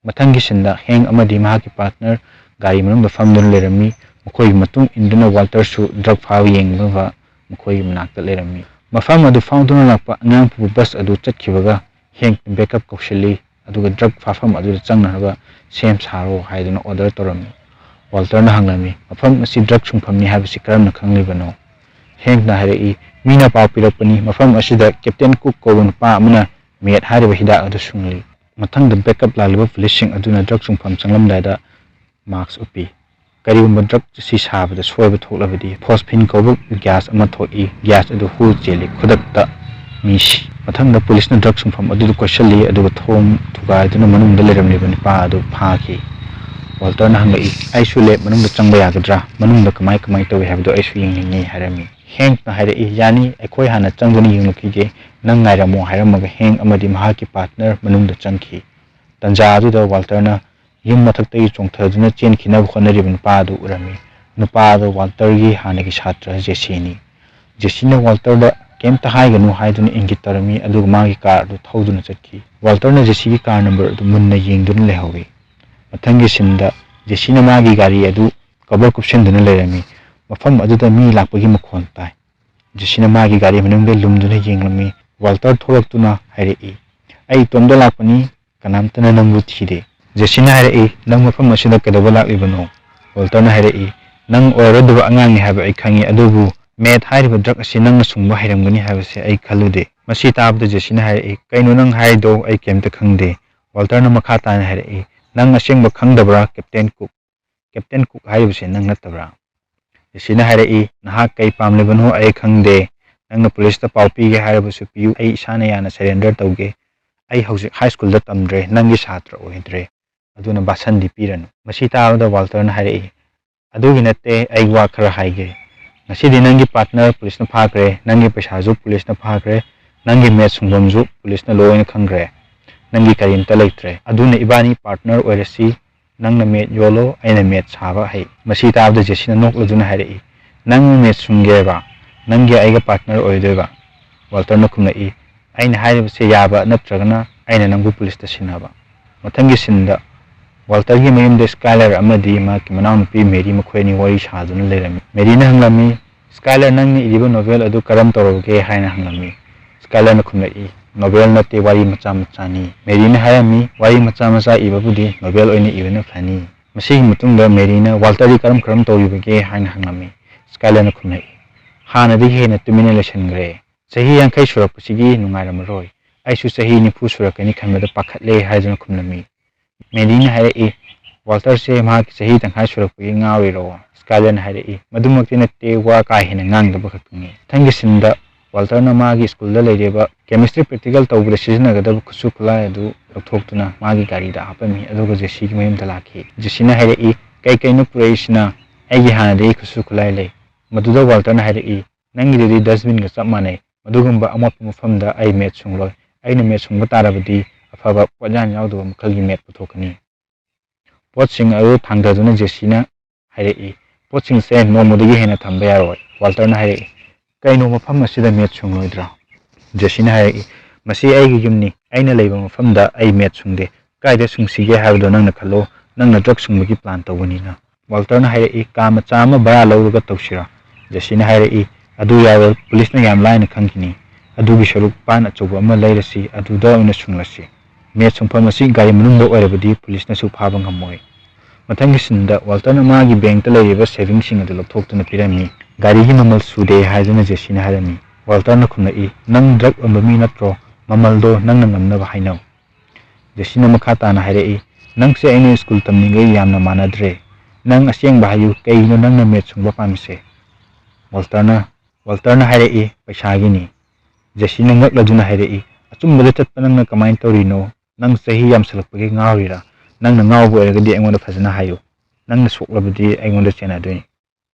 ꯃꯊꯪꯒꯤ ꯁꯤꯟꯗ ꯍꯦꯡ ꯑꯃꯗꯤ ꯃꯍꯥꯛꯀꯤ ꯄꯥꯔꯠꯅꯔ ꯒꯥꯔꯤ ꯃꯅꯨꯡꯗ ꯐꯝꯗꯨꯅ ꯂꯩꯔꯝꯃꯤ꯫ ꯃꯈꯣꯏꯒꯤ ꯃꯇꯨꯡ ꯏꯟꯗꯨꯅ ꯋꯥꯜꯇꯔꯁꯨ ꯗ꯭ꯔꯒ ꯐꯥꯕ ꯌꯦꯡꯅꯕ ꯃꯈꯣꯏꯒꯤ ꯃꯅꯥꯛꯇ ꯂꯩꯔꯝꯃꯤ꯫ ꯃꯐꯝ ꯑꯗꯨ ꯐꯥꯎꯗꯨꯅ ꯂꯥꯛꯄ ꯑꯉꯥꯡ ꯄꯨꯕ ꯕꯁ ꯑꯗꯨ ꯆꯠꯈꯤꯕꯒ ꯍꯦꯡ ꯕꯦꯛꯑꯞ ꯀꯧꯁꯤꯜꯂꯤ, ꯑꯗꯨꯒ ꯗ꯭ꯔꯒ ꯐꯥꯐꯝ ꯑꯗꯨꯗ ꯆꯪꯅꯅꯕ ꯁꯦꯝ ꯁꯥꯔꯣ ꯍꯥꯏꯗꯨꯅ ꯑꯣꯔꯗꯔ ꯇꯧꯔꯝꯃꯤ꯫ ꯋꯥꯜꯇꯔꯅ ꯍꯪꯂꯝꯃꯤ, "ꯃꯐꯝ ꯑꯁꯤ ꯗ꯭ꯔꯒ ꯁꯨꯡꯐꯝꯅꯤ ꯍꯥꯏꯕꯁꯤ ꯀꯔꯝꯅ ꯈꯪꯂꯤꯕꯅꯣ?" ꯍꯦꯡꯅ ꯍꯥꯏꯔꯛꯏ, "ꯃꯤꯅ ꯄꯥꯎ ꯄꯤꯔꯛꯄꯅꯤ, ꯃꯐꯝ ꯑꯁꯤꯗ ꯀꯦꯞꯇꯦꯟ ꯀꯨꯛ ꯀꯧꯕ ꯅꯨꯄꯥ ꯑꯃꯅ ꯃꯦꯠ ꯍꯥꯏꯔꯤꯕ ꯍꯤꯗꯥꯛ ꯑꯗꯨ ꯁꯨꯡꯂꯤ꯫ ꯃꯊꯪꯗ ꯕꯦꯛꯀꯞ ꯂꯥꯛꯂꯤꯕ ꯄꯨꯂꯤꯁꯁꯤꯡ ꯑꯗꯨꯅ ꯗ꯭ꯔꯒ ꯁꯨꯡꯐꯝ ꯆꯪꯂꯝꯗꯥꯏꯗ ꯃꯥꯛꯁ ꯎꯞꯄꯤ꯫ ꯀꯔꯤꯒꯨꯝꯕ ꯗ꯭ꯔꯒ ꯑꯁꯤ ꯁꯥꯕꯗ ꯁꯣꯏꯕ ꯊꯣꯛꯂꯕꯗꯤ ꯐꯣꯁꯐꯤꯟ ꯀꯧꯕ ꯒ꯭ꯌꯥꯁ ꯑꯃ ꯊꯣꯛꯏ꯫ ꯒ꯭ꯌꯥꯁ ꯑꯗꯨ ꯍꯨ ꯆꯦꯜꯂꯤ꯫ ꯈꯨꯗꯛꯇ ꯃꯤ ꯁꯤ꯫ ꯃꯊꯪꯗ ꯄꯨꯂꯤꯁꯅ ꯗ꯭ꯔꯒ ꯁꯨꯡꯐꯝ ꯑꯗꯨꯗ ꯀꯣꯏꯁꯤꯜꯂꯤ, ꯑꯗꯨꯒ ꯊꯣꯡ ꯊꯨꯒꯥꯏꯗꯨꯅ ꯃꯅꯨꯡꯗ ꯂꯩꯔꯝꯂꯤꯕ ꯅꯨꯄꯥ ꯑꯗꯨ ꯐꯥꯈꯤ꯫ ꯋꯥꯜꯇꯔꯅ ꯍꯪꯂꯛꯏ, "ꯑꯩꯁꯨ ꯂꯦꯕ ꯃꯅꯨꯡꯗ ꯆꯪꯕ ꯌꯥꯒꯗ꯭ꯔꯥ? ꯃꯅꯨꯡꯗ ꯀꯃꯥꯏ ꯀꯃꯥꯏ ꯇꯧꯏ ꯍꯥꯏꯕꯗꯨ ꯑꯩꯁꯨ ꯌꯦꯡꯅꯤꯡꯏ" ꯍꯥꯏꯔꯝꯃꯤ꯫ ꯍꯦꯡꯅ ꯍꯥꯏꯔꯛꯏ, "ꯌꯥꯅꯤ, ꯑꯩꯈꯣꯏ ꯍꯥꯟꯅ ꯆꯪꯗꯨꯅ ꯌꯦꯡꯂꯨꯈꯤꯒꯦ꯫ ꯅꯪ ꯉꯥꯏꯔꯝꯃꯣ" ꯍꯥꯏꯔꯝꯃꯒ ꯍꯦꯡ ꯑꯃꯗꯤ ꯃꯍꯥꯛꯀꯤ ꯄꯥꯔꯠꯅꯔ ꯃꯅꯨꯡꯗ ꯆꯪꯈꯤ꯫ ꯇꯟꯖꯥ ꯑꯗꯨꯗ ꯋꯥꯜꯇꯔꯅ ꯌꯨꯝ ꯃꯊꯛꯇꯒꯤ ꯆꯣꯡꯊꯗꯨꯅ ꯆꯦꯟꯈꯤꯅꯕ ꯍꯣꯠꯅꯔꯤꯕ ꯅꯨꯄꯥ ꯑꯗꯨ ꯎꯔꯝꯃꯤ꯫ ꯅꯨꯄꯥ ꯑꯗꯨ ꯋꯥꯜꯇꯔꯒꯤ ꯍꯥꯟꯅꯒꯤ ꯁꯥꯇ꯭ꯔ ꯖꯦꯁꯤꯅꯤ꯫ ꯖꯦꯁꯤꯅ ꯋꯥꯜꯇꯔꯗ ꯀꯩꯝꯇ ꯍꯥꯏꯒꯅꯨ ꯍꯥꯏꯗꯨꯅ ꯏꯪꯒꯤꯠ ꯇꯧꯔꯝꯃꯤ, ꯑꯗꯨꯒ ꯃꯥꯒꯤ ꯀꯥꯔ ꯑꯗꯨ ꯊꯧꯗꯨꯅ ꯆꯠꯈꯤ꯫ ꯋꯥꯜꯇꯔꯅ ꯖꯦꯁꯤꯒꯤ ꯀꯥꯔ ꯅꯝꯕꯔ ꯑꯗꯨ ꯃꯨꯟꯅ ꯌꯦꯡꯗꯨꯅ ꯂꯩꯍꯧꯏ꯫ ꯃꯊꯪꯒꯤ ꯁꯤꯟꯗ ꯖꯦꯁꯤꯅ ꯃꯥꯒꯤ ꯒꯥꯔꯤ ꯑꯗꯨ ꯀꯚꯔ ꯀꯨꯞꯁꯤꯟꯗꯨꯅ ꯂꯩꯔꯝꯃꯤ꯫ ꯃꯐꯝ ꯑꯗꯨꯗ ꯃꯤ ꯂꯥꯛꯄꯒꯤ ꯃꯈꯣꯟ ꯇꯥꯏ꯫ ꯖꯦꯁꯤꯅ ꯃꯥꯒꯤ ꯒꯥꯔꯤ ꯃꯅꯨꯡꯗ ꯂꯨꯝꯗꯨꯅ ꯌꯦꯡꯂꯝꯃꯤ꯫ ꯋꯥꯜꯇꯔ ꯊꯣꯛꯂꯛꯇꯨꯅ ꯍꯥꯏꯔꯛꯏ, "ꯑꯩ ꯏꯇꯣꯝꯇ ꯂꯥꯛꯄꯅꯤ, ꯀꯅꯥꯝꯇꯅ ꯅꯪꯕꯨ ꯊꯤꯗꯦ꯫" ꯖꯦꯁꯤꯅ ꯍꯥꯏꯔꯛꯏ, "ꯅꯪ ꯃꯐꯝ ꯑꯁꯤꯗ ꯀꯩꯗꯧꯕ ꯂꯥꯛꯂꯤꯕꯅꯣ?" ꯋꯥꯜꯇꯔꯅ ꯍꯥꯏꯔꯛꯏ, "ꯅꯪ ꯑꯣꯏꯔꯔꯣꯏꯗꯕ ꯑꯉꯥꯡꯅꯤ ꯍꯥꯏꯕ ꯑꯩ ꯈꯪꯏ, ꯑꯗꯨꯕꯨ ꯃꯦꯠ ꯍꯥꯏꯔꯤꯕ ꯗ꯭ꯔꯒ ꯑꯁꯤ ꯅꯪꯅ ꯁꯨꯡꯕ ꯍꯩꯔꯝꯒꯅꯤ ꯍꯥꯏꯕꯁꯦ ꯑꯩ ꯈꯜꯂꯨꯗꯦ꯫" ꯃꯁꯤ ꯇꯥꯕꯗ ꯖꯦꯁꯤꯅ ꯍꯥꯏꯔꯛꯏ, "ꯀꯩꯅꯣ ꯅꯪ ꯍꯥꯏꯔꯤꯗꯣ? ꯑꯩ ꯀꯩꯝꯇ ꯈꯪꯗꯦ꯫" ꯋꯥꯜꯇꯔꯅ ꯃꯈꯥ ꯇꯥꯅ ꯍꯥꯏꯔꯛꯏ, "ꯅꯪ ꯑꯁꯦꯡꯕ ꯈꯪꯗꯕ꯭ꯔꯥ, ꯀꯦꯞꯇꯦꯟ ꯀꯨꯛ? ꯀꯦꯞꯇꯦꯟ ꯀꯨꯛ ꯍꯥꯏꯔꯤꯕꯁꯦ ꯅꯪ ꯅꯠꯇꯕ꯭ꯔꯥ?" ꯖꯦꯁꯤꯅ ꯍꯥꯏꯔꯛꯏ, "ꯅꯍꯥꯛ ꯀꯩ ꯄꯥꯝꯂꯤꯕꯅꯣ ꯑꯩ ꯈꯪꯗꯦ꯫ ꯅꯪꯅ ꯄꯨꯂꯤꯁꯇ ꯄꯥꯎ ꯄꯤꯒꯦ ꯍꯥꯏꯔꯕꯁꯨ ꯄꯤꯌꯨ, ꯑꯩ ꯏꯁꯥꯅ ꯌꯥꯅ ꯁꯔꯦꯟꯗꯔ ꯇꯧꯒꯦ꯫ ꯑꯩ ꯍꯧꯖꯤꯛ ꯍꯥꯏ ꯁ꯭ꯀꯨꯜꯗ ꯇꯝꯗ꯭ꯔꯦ, ꯅꯪꯒꯤ ꯁꯥꯇ꯭ꯔ ꯑꯣꯏꯗ꯭ꯔꯦ, ꯑꯗꯨꯅ ꯕꯥꯁꯟꯗꯤ ꯄꯤꯔꯅꯨ꯫" ꯃꯁꯤ ꯇꯥꯕꯗ ꯋꯥꯜꯇꯔꯅ ꯍꯥꯏꯔꯛꯏ, "ꯑꯗꯨꯒꯤ ꯅꯠꯇꯦ, ꯑꯩ ꯋꯥ ꯈꯔ ꯍꯥꯏꯒꯦ꯫ ꯉꯁꯤꯗꯤ ꯅꯪꯒꯤ ꯄꯥꯔꯠꯅꯔ ꯄꯨꯂꯤꯁꯅ ꯐꯥꯈ꯭ꯔꯦ, ꯅꯪꯒꯤ ꯄꯩꯁꯥꯁꯨ ꯄꯨꯂꯤꯁꯅ ꯐꯥꯈ꯭ꯔꯦ, ꯅꯪꯒꯤ ꯃꯦꯠ ꯁꯨꯡꯐꯝꯁꯨ ꯄꯨꯂꯤꯁꯅ ꯂꯣꯏꯅ ꯈꯪꯈ꯭ꯔꯦ꯫ ꯅꯪꯒꯤ ꯀꯔꯤꯝꯇ ꯂꯩꯇ꯭ꯔꯦ꯫ ꯑꯗꯨꯅ ꯏꯕꯥꯅꯤ ꯄꯥꯔꯠꯅꯔ ꯑꯣꯏꯔꯁꯤ, ꯅꯪꯅ ꯃꯦꯠ ꯌꯣꯜꯂꯣ, ꯑꯩꯅ ꯃꯦꯠ ꯁꯥꯕ ꯍꯩ꯫" ꯃꯁꯤ ꯇꯥꯕꯗ ꯖꯦꯁꯤꯅ ꯅꯣꯛꯂꯗꯨꯅ ꯍꯥꯏꯔꯛꯏ, "ꯅꯪ ꯃꯦꯠ ꯁꯨꯡꯒꯦꯕ? ꯅꯪꯒꯤ ꯑꯩꯒ ꯄꯥꯔꯠꯅꯔ ꯑꯣꯏꯗꯣꯏꯕ?" ꯋꯥꯜꯇꯔꯅ ꯈꯨꯝꯂꯛꯏ, "ꯑꯩꯅ ꯍꯥꯏꯔꯤꯕꯁꯦ ꯌꯥꯕ ꯅꯠꯇ꯭ꯔꯒꯅ ꯑꯩꯅ ꯅꯪꯕꯨ ꯄꯨꯂꯤꯁꯇ ꯁꯤꯟꯅꯕ꯫" ꯃꯊꯪꯒꯤ ꯁꯤꯟꯗ ꯋꯥꯜꯇꯔꯒꯤ ꯃꯌꯨꯝꯗ ꯁ꯭ꯀꯥꯏꯂꯔ ꯑꯃꯗꯤ ꯃꯍꯥꯛꯀꯤ ꯃꯅꯥꯎꯅꯨꯄꯤ ꯃꯦꯔꯤ ꯃꯈꯣꯏ ꯑꯅꯤ ꯋꯥꯔꯤ ꯁꯥꯗꯨꯅ ꯂꯩꯔꯝꯃꯤ꯫ ꯃꯦꯔꯤꯅ ꯍꯪꯂꯝꯃꯤ, "ꯁ꯭ꯀꯥꯏꯂꯔ, ꯅꯪꯅ ꯏꯔꯤꯕ ꯅꯣꯚꯦꯜ ꯑꯗꯨ ꯀꯔꯝ ꯇꯧꯔꯕꯒꯦ?" ꯍꯥꯏꯅ ꯍꯪꯂꯝꯃꯤ꯫ ꯁ꯭ꯀꯥꯏꯂꯔꯅ ꯈꯨꯝꯂꯛꯏ, "ꯅꯣꯚꯦꯜ ꯅꯠꯇꯦ, ꯋꯥꯔꯤ ꯃꯆꯥ ꯃꯆꯥꯅꯤ꯫" ꯃꯦꯔꯤꯅ ꯍꯥꯏꯔꯝꯃꯤ, "ꯋꯥꯔꯤ ꯃꯆꯥ ꯃꯆꯥ ꯏꯕꯕꯨꯗꯤ ꯅꯣꯚꯦꯜ ꯑꯣꯏꯅ ꯏꯕꯅ ꯐꯅꯤ꯫" ꯃꯁꯤꯒꯤ ꯃꯇꯨꯡꯗ ꯃꯦꯔꯤꯅ, "ꯋꯥꯜꯇꯔꯗꯤ ꯀꯔꯝ ꯀꯔꯝ ꯇꯧꯔꯤꯕꯒꯦ?" ꯍꯥꯏꯅ ꯍꯪꯂꯝꯃꯤ꯫ ꯁ꯭ꯀꯥꯏꯂꯔꯅ ꯈꯨꯝꯂꯛꯏ, "ꯍꯥꯟꯅꯗꯒꯤ ꯍꯦꯟꯅ ꯇꯨꯃꯤꯟꯅ ꯂꯩꯁꯤꯟꯈ꯭ꯔꯦ꯫ ꯆꯍꯤ ꯌꯥꯡꯈꯩ ꯁꯨꯔꯛꯄꯁꯤꯒꯤ ꯅꯨꯡꯉꯥꯏꯔꯝꯃꯔꯣꯏ꯫ ꯑꯩꯁꯨ ꯆꯍꯤ ꯅꯤꯐꯨ ꯁꯨꯔꯛꯀꯅꯤ ꯈꯟꯕꯗ ꯄꯥꯈꯠꯂꯦ" ꯍꯥꯏꯗꯨꯅ ꯈꯨꯝꯂꯝꯃꯤ꯫ ꯃꯦꯔꯤꯅ ꯍꯥꯏꯔꯛꯏ, "ꯋꯥꯜꯇꯔꯁꯦ ꯃꯍꯥꯛꯀꯤ ꯆꯍꯤ ꯇꯪꯈꯥꯏ ꯁꯨꯔꯛꯄꯒꯤ ꯉꯥꯎꯔꯤꯔꯣ?" ꯁ꯭ꯀꯥꯏꯂꯔꯅ ꯍꯥꯏꯔꯛꯏ, "ꯃꯗꯨꯃꯛꯇꯤ ꯅꯠꯇꯦ, ꯋꯥ ꯀꯥ ꯍꯦꯟꯅ ꯉꯥꯡꯗꯕ ꯈꯛꯇꯅꯤ"꯫ ꯃꯊꯪꯒꯤ ꯁꯤꯟꯗ ꯋꯥꯜꯇꯔꯅ ꯃꯥꯒꯤ ꯁ꯭ꯀꯨꯜꯗ ꯂꯩꯔꯤꯕ ꯀꯦꯃꯤꯁꯇ꯭ꯔꯤ ꯄ꯭ꯔꯦꯛꯇꯤꯀꯦꯜ ꯇꯧꯕꯗ ꯁꯤꯖꯤꯟꯅꯒꯗꯕ ꯈꯨꯠꯁꯨ ꯈꯨꯠꯂꯥꯏ ꯑꯗꯨ ꯂꯧꯊꯣꯛꯇꯨꯅ ꯃꯥꯒꯤ ꯒꯥꯔꯤꯗ ꯍꯥꯞꯄꯝꯃꯤ, ꯑꯗꯨꯒ ꯖꯦꯁꯤꯒꯤ ꯃꯌꯨꯝꯗ ꯂꯥꯛꯈꯤ꯫ ꯖꯦꯁꯤꯅ ꯍꯥꯏꯔꯛꯏ, "ꯀꯩ ꯀꯩꯅꯣ ꯄꯨꯔꯛꯏꯁꯤꯅ? ꯑꯩꯒꯤ ꯍꯥꯟꯅꯗꯒꯤ ꯈꯨꯠꯁꯨ ꯈꯨꯠꯂꯥꯏ ꯂꯩ"꯫ ꯃꯗꯨꯗ ꯋꯥꯜꯇꯔꯅ ꯍꯥꯏꯔꯛꯏ, "ꯅꯪꯒꯤꯗꯨꯗꯤ ꯗꯁꯕꯤꯟꯒ ꯆꯞ ꯃꯥꯟꯅꯩ꯫ ꯃꯗꯨꯒꯨꯝꯕ ꯑꯃꯣꯠꯄ ꯃꯐꯝꯗ ꯑꯩ ꯃꯦꯠ ꯁꯨꯡꯂꯣꯏ꯫ ꯑꯩꯅ ꯃꯦꯠ ꯁꯨꯡꯕ ꯇꯥꯔꯕꯗꯤ ꯑꯐꯕ ꯄꯣꯠꯌꯥꯟ ꯌꯥꯎꯗꯕ ꯃꯈꯜꯒꯤ ꯃꯦꯠ ꯄꯨꯊꯣꯛꯀꯅꯤ"꯫ ꯄꯣꯠꯁꯤꯡ ꯑꯗꯨ ꯊꯥꯡꯊꯗꯨꯅ ꯖꯦꯁꯤꯅ ꯍꯥꯏꯔꯛꯏ, "ꯄꯣꯠꯁꯤꯡꯁꯦ ꯅꯣꯡꯃꯗꯒꯤ ꯍꯦꯟꯅ ꯊꯝꯕ ꯌꯥꯔꯣꯏ"꯫ ꯋꯥꯜꯇꯔꯅ ꯍꯥꯏꯔꯛꯏ, "ꯀꯩꯅꯣ, ꯃꯐꯝ ꯑꯁꯤꯗ ꯃꯦꯠ ꯁꯨꯡꯂꯣꯏꯗ꯭ꯔꯥ?" ꯖꯦꯁꯤꯅ ꯍꯥꯏꯔꯛꯏ, "ꯃꯁꯤ ꯑꯩꯒꯤ ꯌꯨꯝꯅꯤ꯫ ꯑꯩꯅ ꯂꯩꯕ ꯃꯐꯝꯗ ꯑꯩ ꯃꯦꯠ ꯁꯨꯡꯗꯦ꯫ ꯀꯥꯏꯗ ꯁꯨꯡꯁꯤꯒꯦ ꯍꯥꯏꯕꯗꯣ ꯅꯪꯅ ꯈꯜꯂꯣ꯫ ꯅꯪꯅ ꯗ꯭ꯔꯒ ꯁꯨꯡꯕꯒꯤ ꯄ꯭ꯂꯥꯟ ꯇꯧꯕꯅꯤꯅ"꯫ ꯋꯥꯜꯇꯔꯅ ꯍꯥꯏꯔꯛꯏ, "ꯀꯥ ꯃꯆꯥ ꯑꯃ ꯚꯔꯥ ꯂꯧꯔꯒ ꯇꯧꯁꯤꯔꯥ?" ꯖꯦꯁꯤꯅ ꯍꯥꯏꯔꯛꯏ, "ꯑꯗꯨ ꯌꯥꯔꯣꯏ, ꯄꯨꯂꯤꯁꯅ ꯌꯥꯝ ꯂꯥꯏꯅ ꯈꯪꯈꯤꯅꯤ꯫ ꯑꯗꯨꯒꯤ ꯁꯔꯨꯛ ꯄꯥꯟ ꯑꯆꯧꯕ ꯑꯃ ꯂꯩꯔꯁꯤ, ꯑꯗꯨꯗ ꯑꯣꯏꯅ ꯁꯨꯡꯂꯁꯤ꯫ ꯃꯦꯠ ꯁꯨꯡꯐꯝ ꯑꯁꯤ ꯒꯥꯔꯤ ꯃꯅꯨꯡꯗ ꯑꯣꯏꯔꯕꯗꯤ ꯄꯨꯂꯤꯁꯅꯁꯨ ꯐꯥꯕ ꯉꯝꯃꯣꯏ"꯫ ꯃꯊꯪꯒꯤ ꯁꯤꯟꯗ ꯋꯥꯜꯇꯔꯅ ꯃꯥꯒꯤ ꯕꯦꯡꯛꯇ ꯂꯩꯔꯤꯕ ꯁꯦꯚꯤꯡꯁꯤꯡ ꯑꯗꯨ ꯂꯧꯊꯣꯛꯇꯨꯅ ꯄꯤꯔꯝꯃꯤ꯫ "ꯒꯥꯔꯤꯒꯤ ꯃꯃꯜ ꯁꯨꯗꯦ" ꯍꯥꯏꯗꯨꯅ ꯖꯦꯁꯤꯅ ꯍꯥꯏꯔꯝꯃꯤ꯫ ꯋꯥꯜꯇꯔꯅ ꯈꯨꯝꯂꯛꯏ, "ꯅꯪ ꯗ꯭ꯔꯒ ꯑꯣꯟꯕ ꯃꯤ ꯅꯠꯇ꯭ꯔꯣ? ꯃꯃꯜꯗꯣ ꯅꯪꯅ ꯉꯝꯅꯕ ꯍꯥꯏꯅꯧ"꯫ ꯖꯦꯁꯤꯅ ꯃꯈꯥ ꯇꯥꯅ ꯍꯥꯏꯔꯛꯏ, "ꯅꯪꯁꯦ ꯑꯩꯅ ꯁ꯭ꯀꯨꯜ ꯇꯝꯂꯤꯉꯩ ꯌꯥꯝꯅ ꯃꯥꯟꯅꯗ꯭ꯔꯦ꯫ ꯅꯪ ꯑꯁꯦꯡꯕ ꯍꯥꯏꯌꯨ, ꯀꯩꯒꯤꯅꯣ ꯅꯪꯅ ꯃꯦꯠ ꯁꯨꯡꯕ ꯄꯥꯝꯃꯤꯁꯦ?" ꯋꯥꯜꯇꯔꯅ, ꯋꯥꯜꯇꯔꯅ ꯍꯥꯏꯔꯛꯏ, "ꯄꯩꯁꯥꯒꯤꯅꯤ"꯫ ꯖꯦꯁꯤꯅ ꯉꯛꯂꯗꯨꯅ ꯍꯥꯏꯔꯛꯏ, "ꯑꯆꯨꯝꯕꯗ ꯆꯠꯄ ꯅꯪꯅ ꯀꯃꯥꯏꯅ ꯇꯧꯔꯤꯅꯣ? ꯅꯪ ꯆꯍꯤ ꯌꯥꯝꯁꯜꯂꯛꯄꯒꯤ ꯉꯥꯎꯔꯤꯔꯥ? ꯅꯪꯅ ꯉꯥꯎꯕ ꯑꯣꯏꯔꯒꯗꯤ ꯑꯩꯉꯣꯟꯗ ꯐꯖꯅ ꯍꯥꯏꯌꯨ꯫ ꯅꯪꯅ ꯁꯣꯛꯂꯕꯗꯤ ꯑꯩꯉꯣꯟꯗ ꯆꯦꯟꯅꯗꯣꯏꯅꯤ"꯫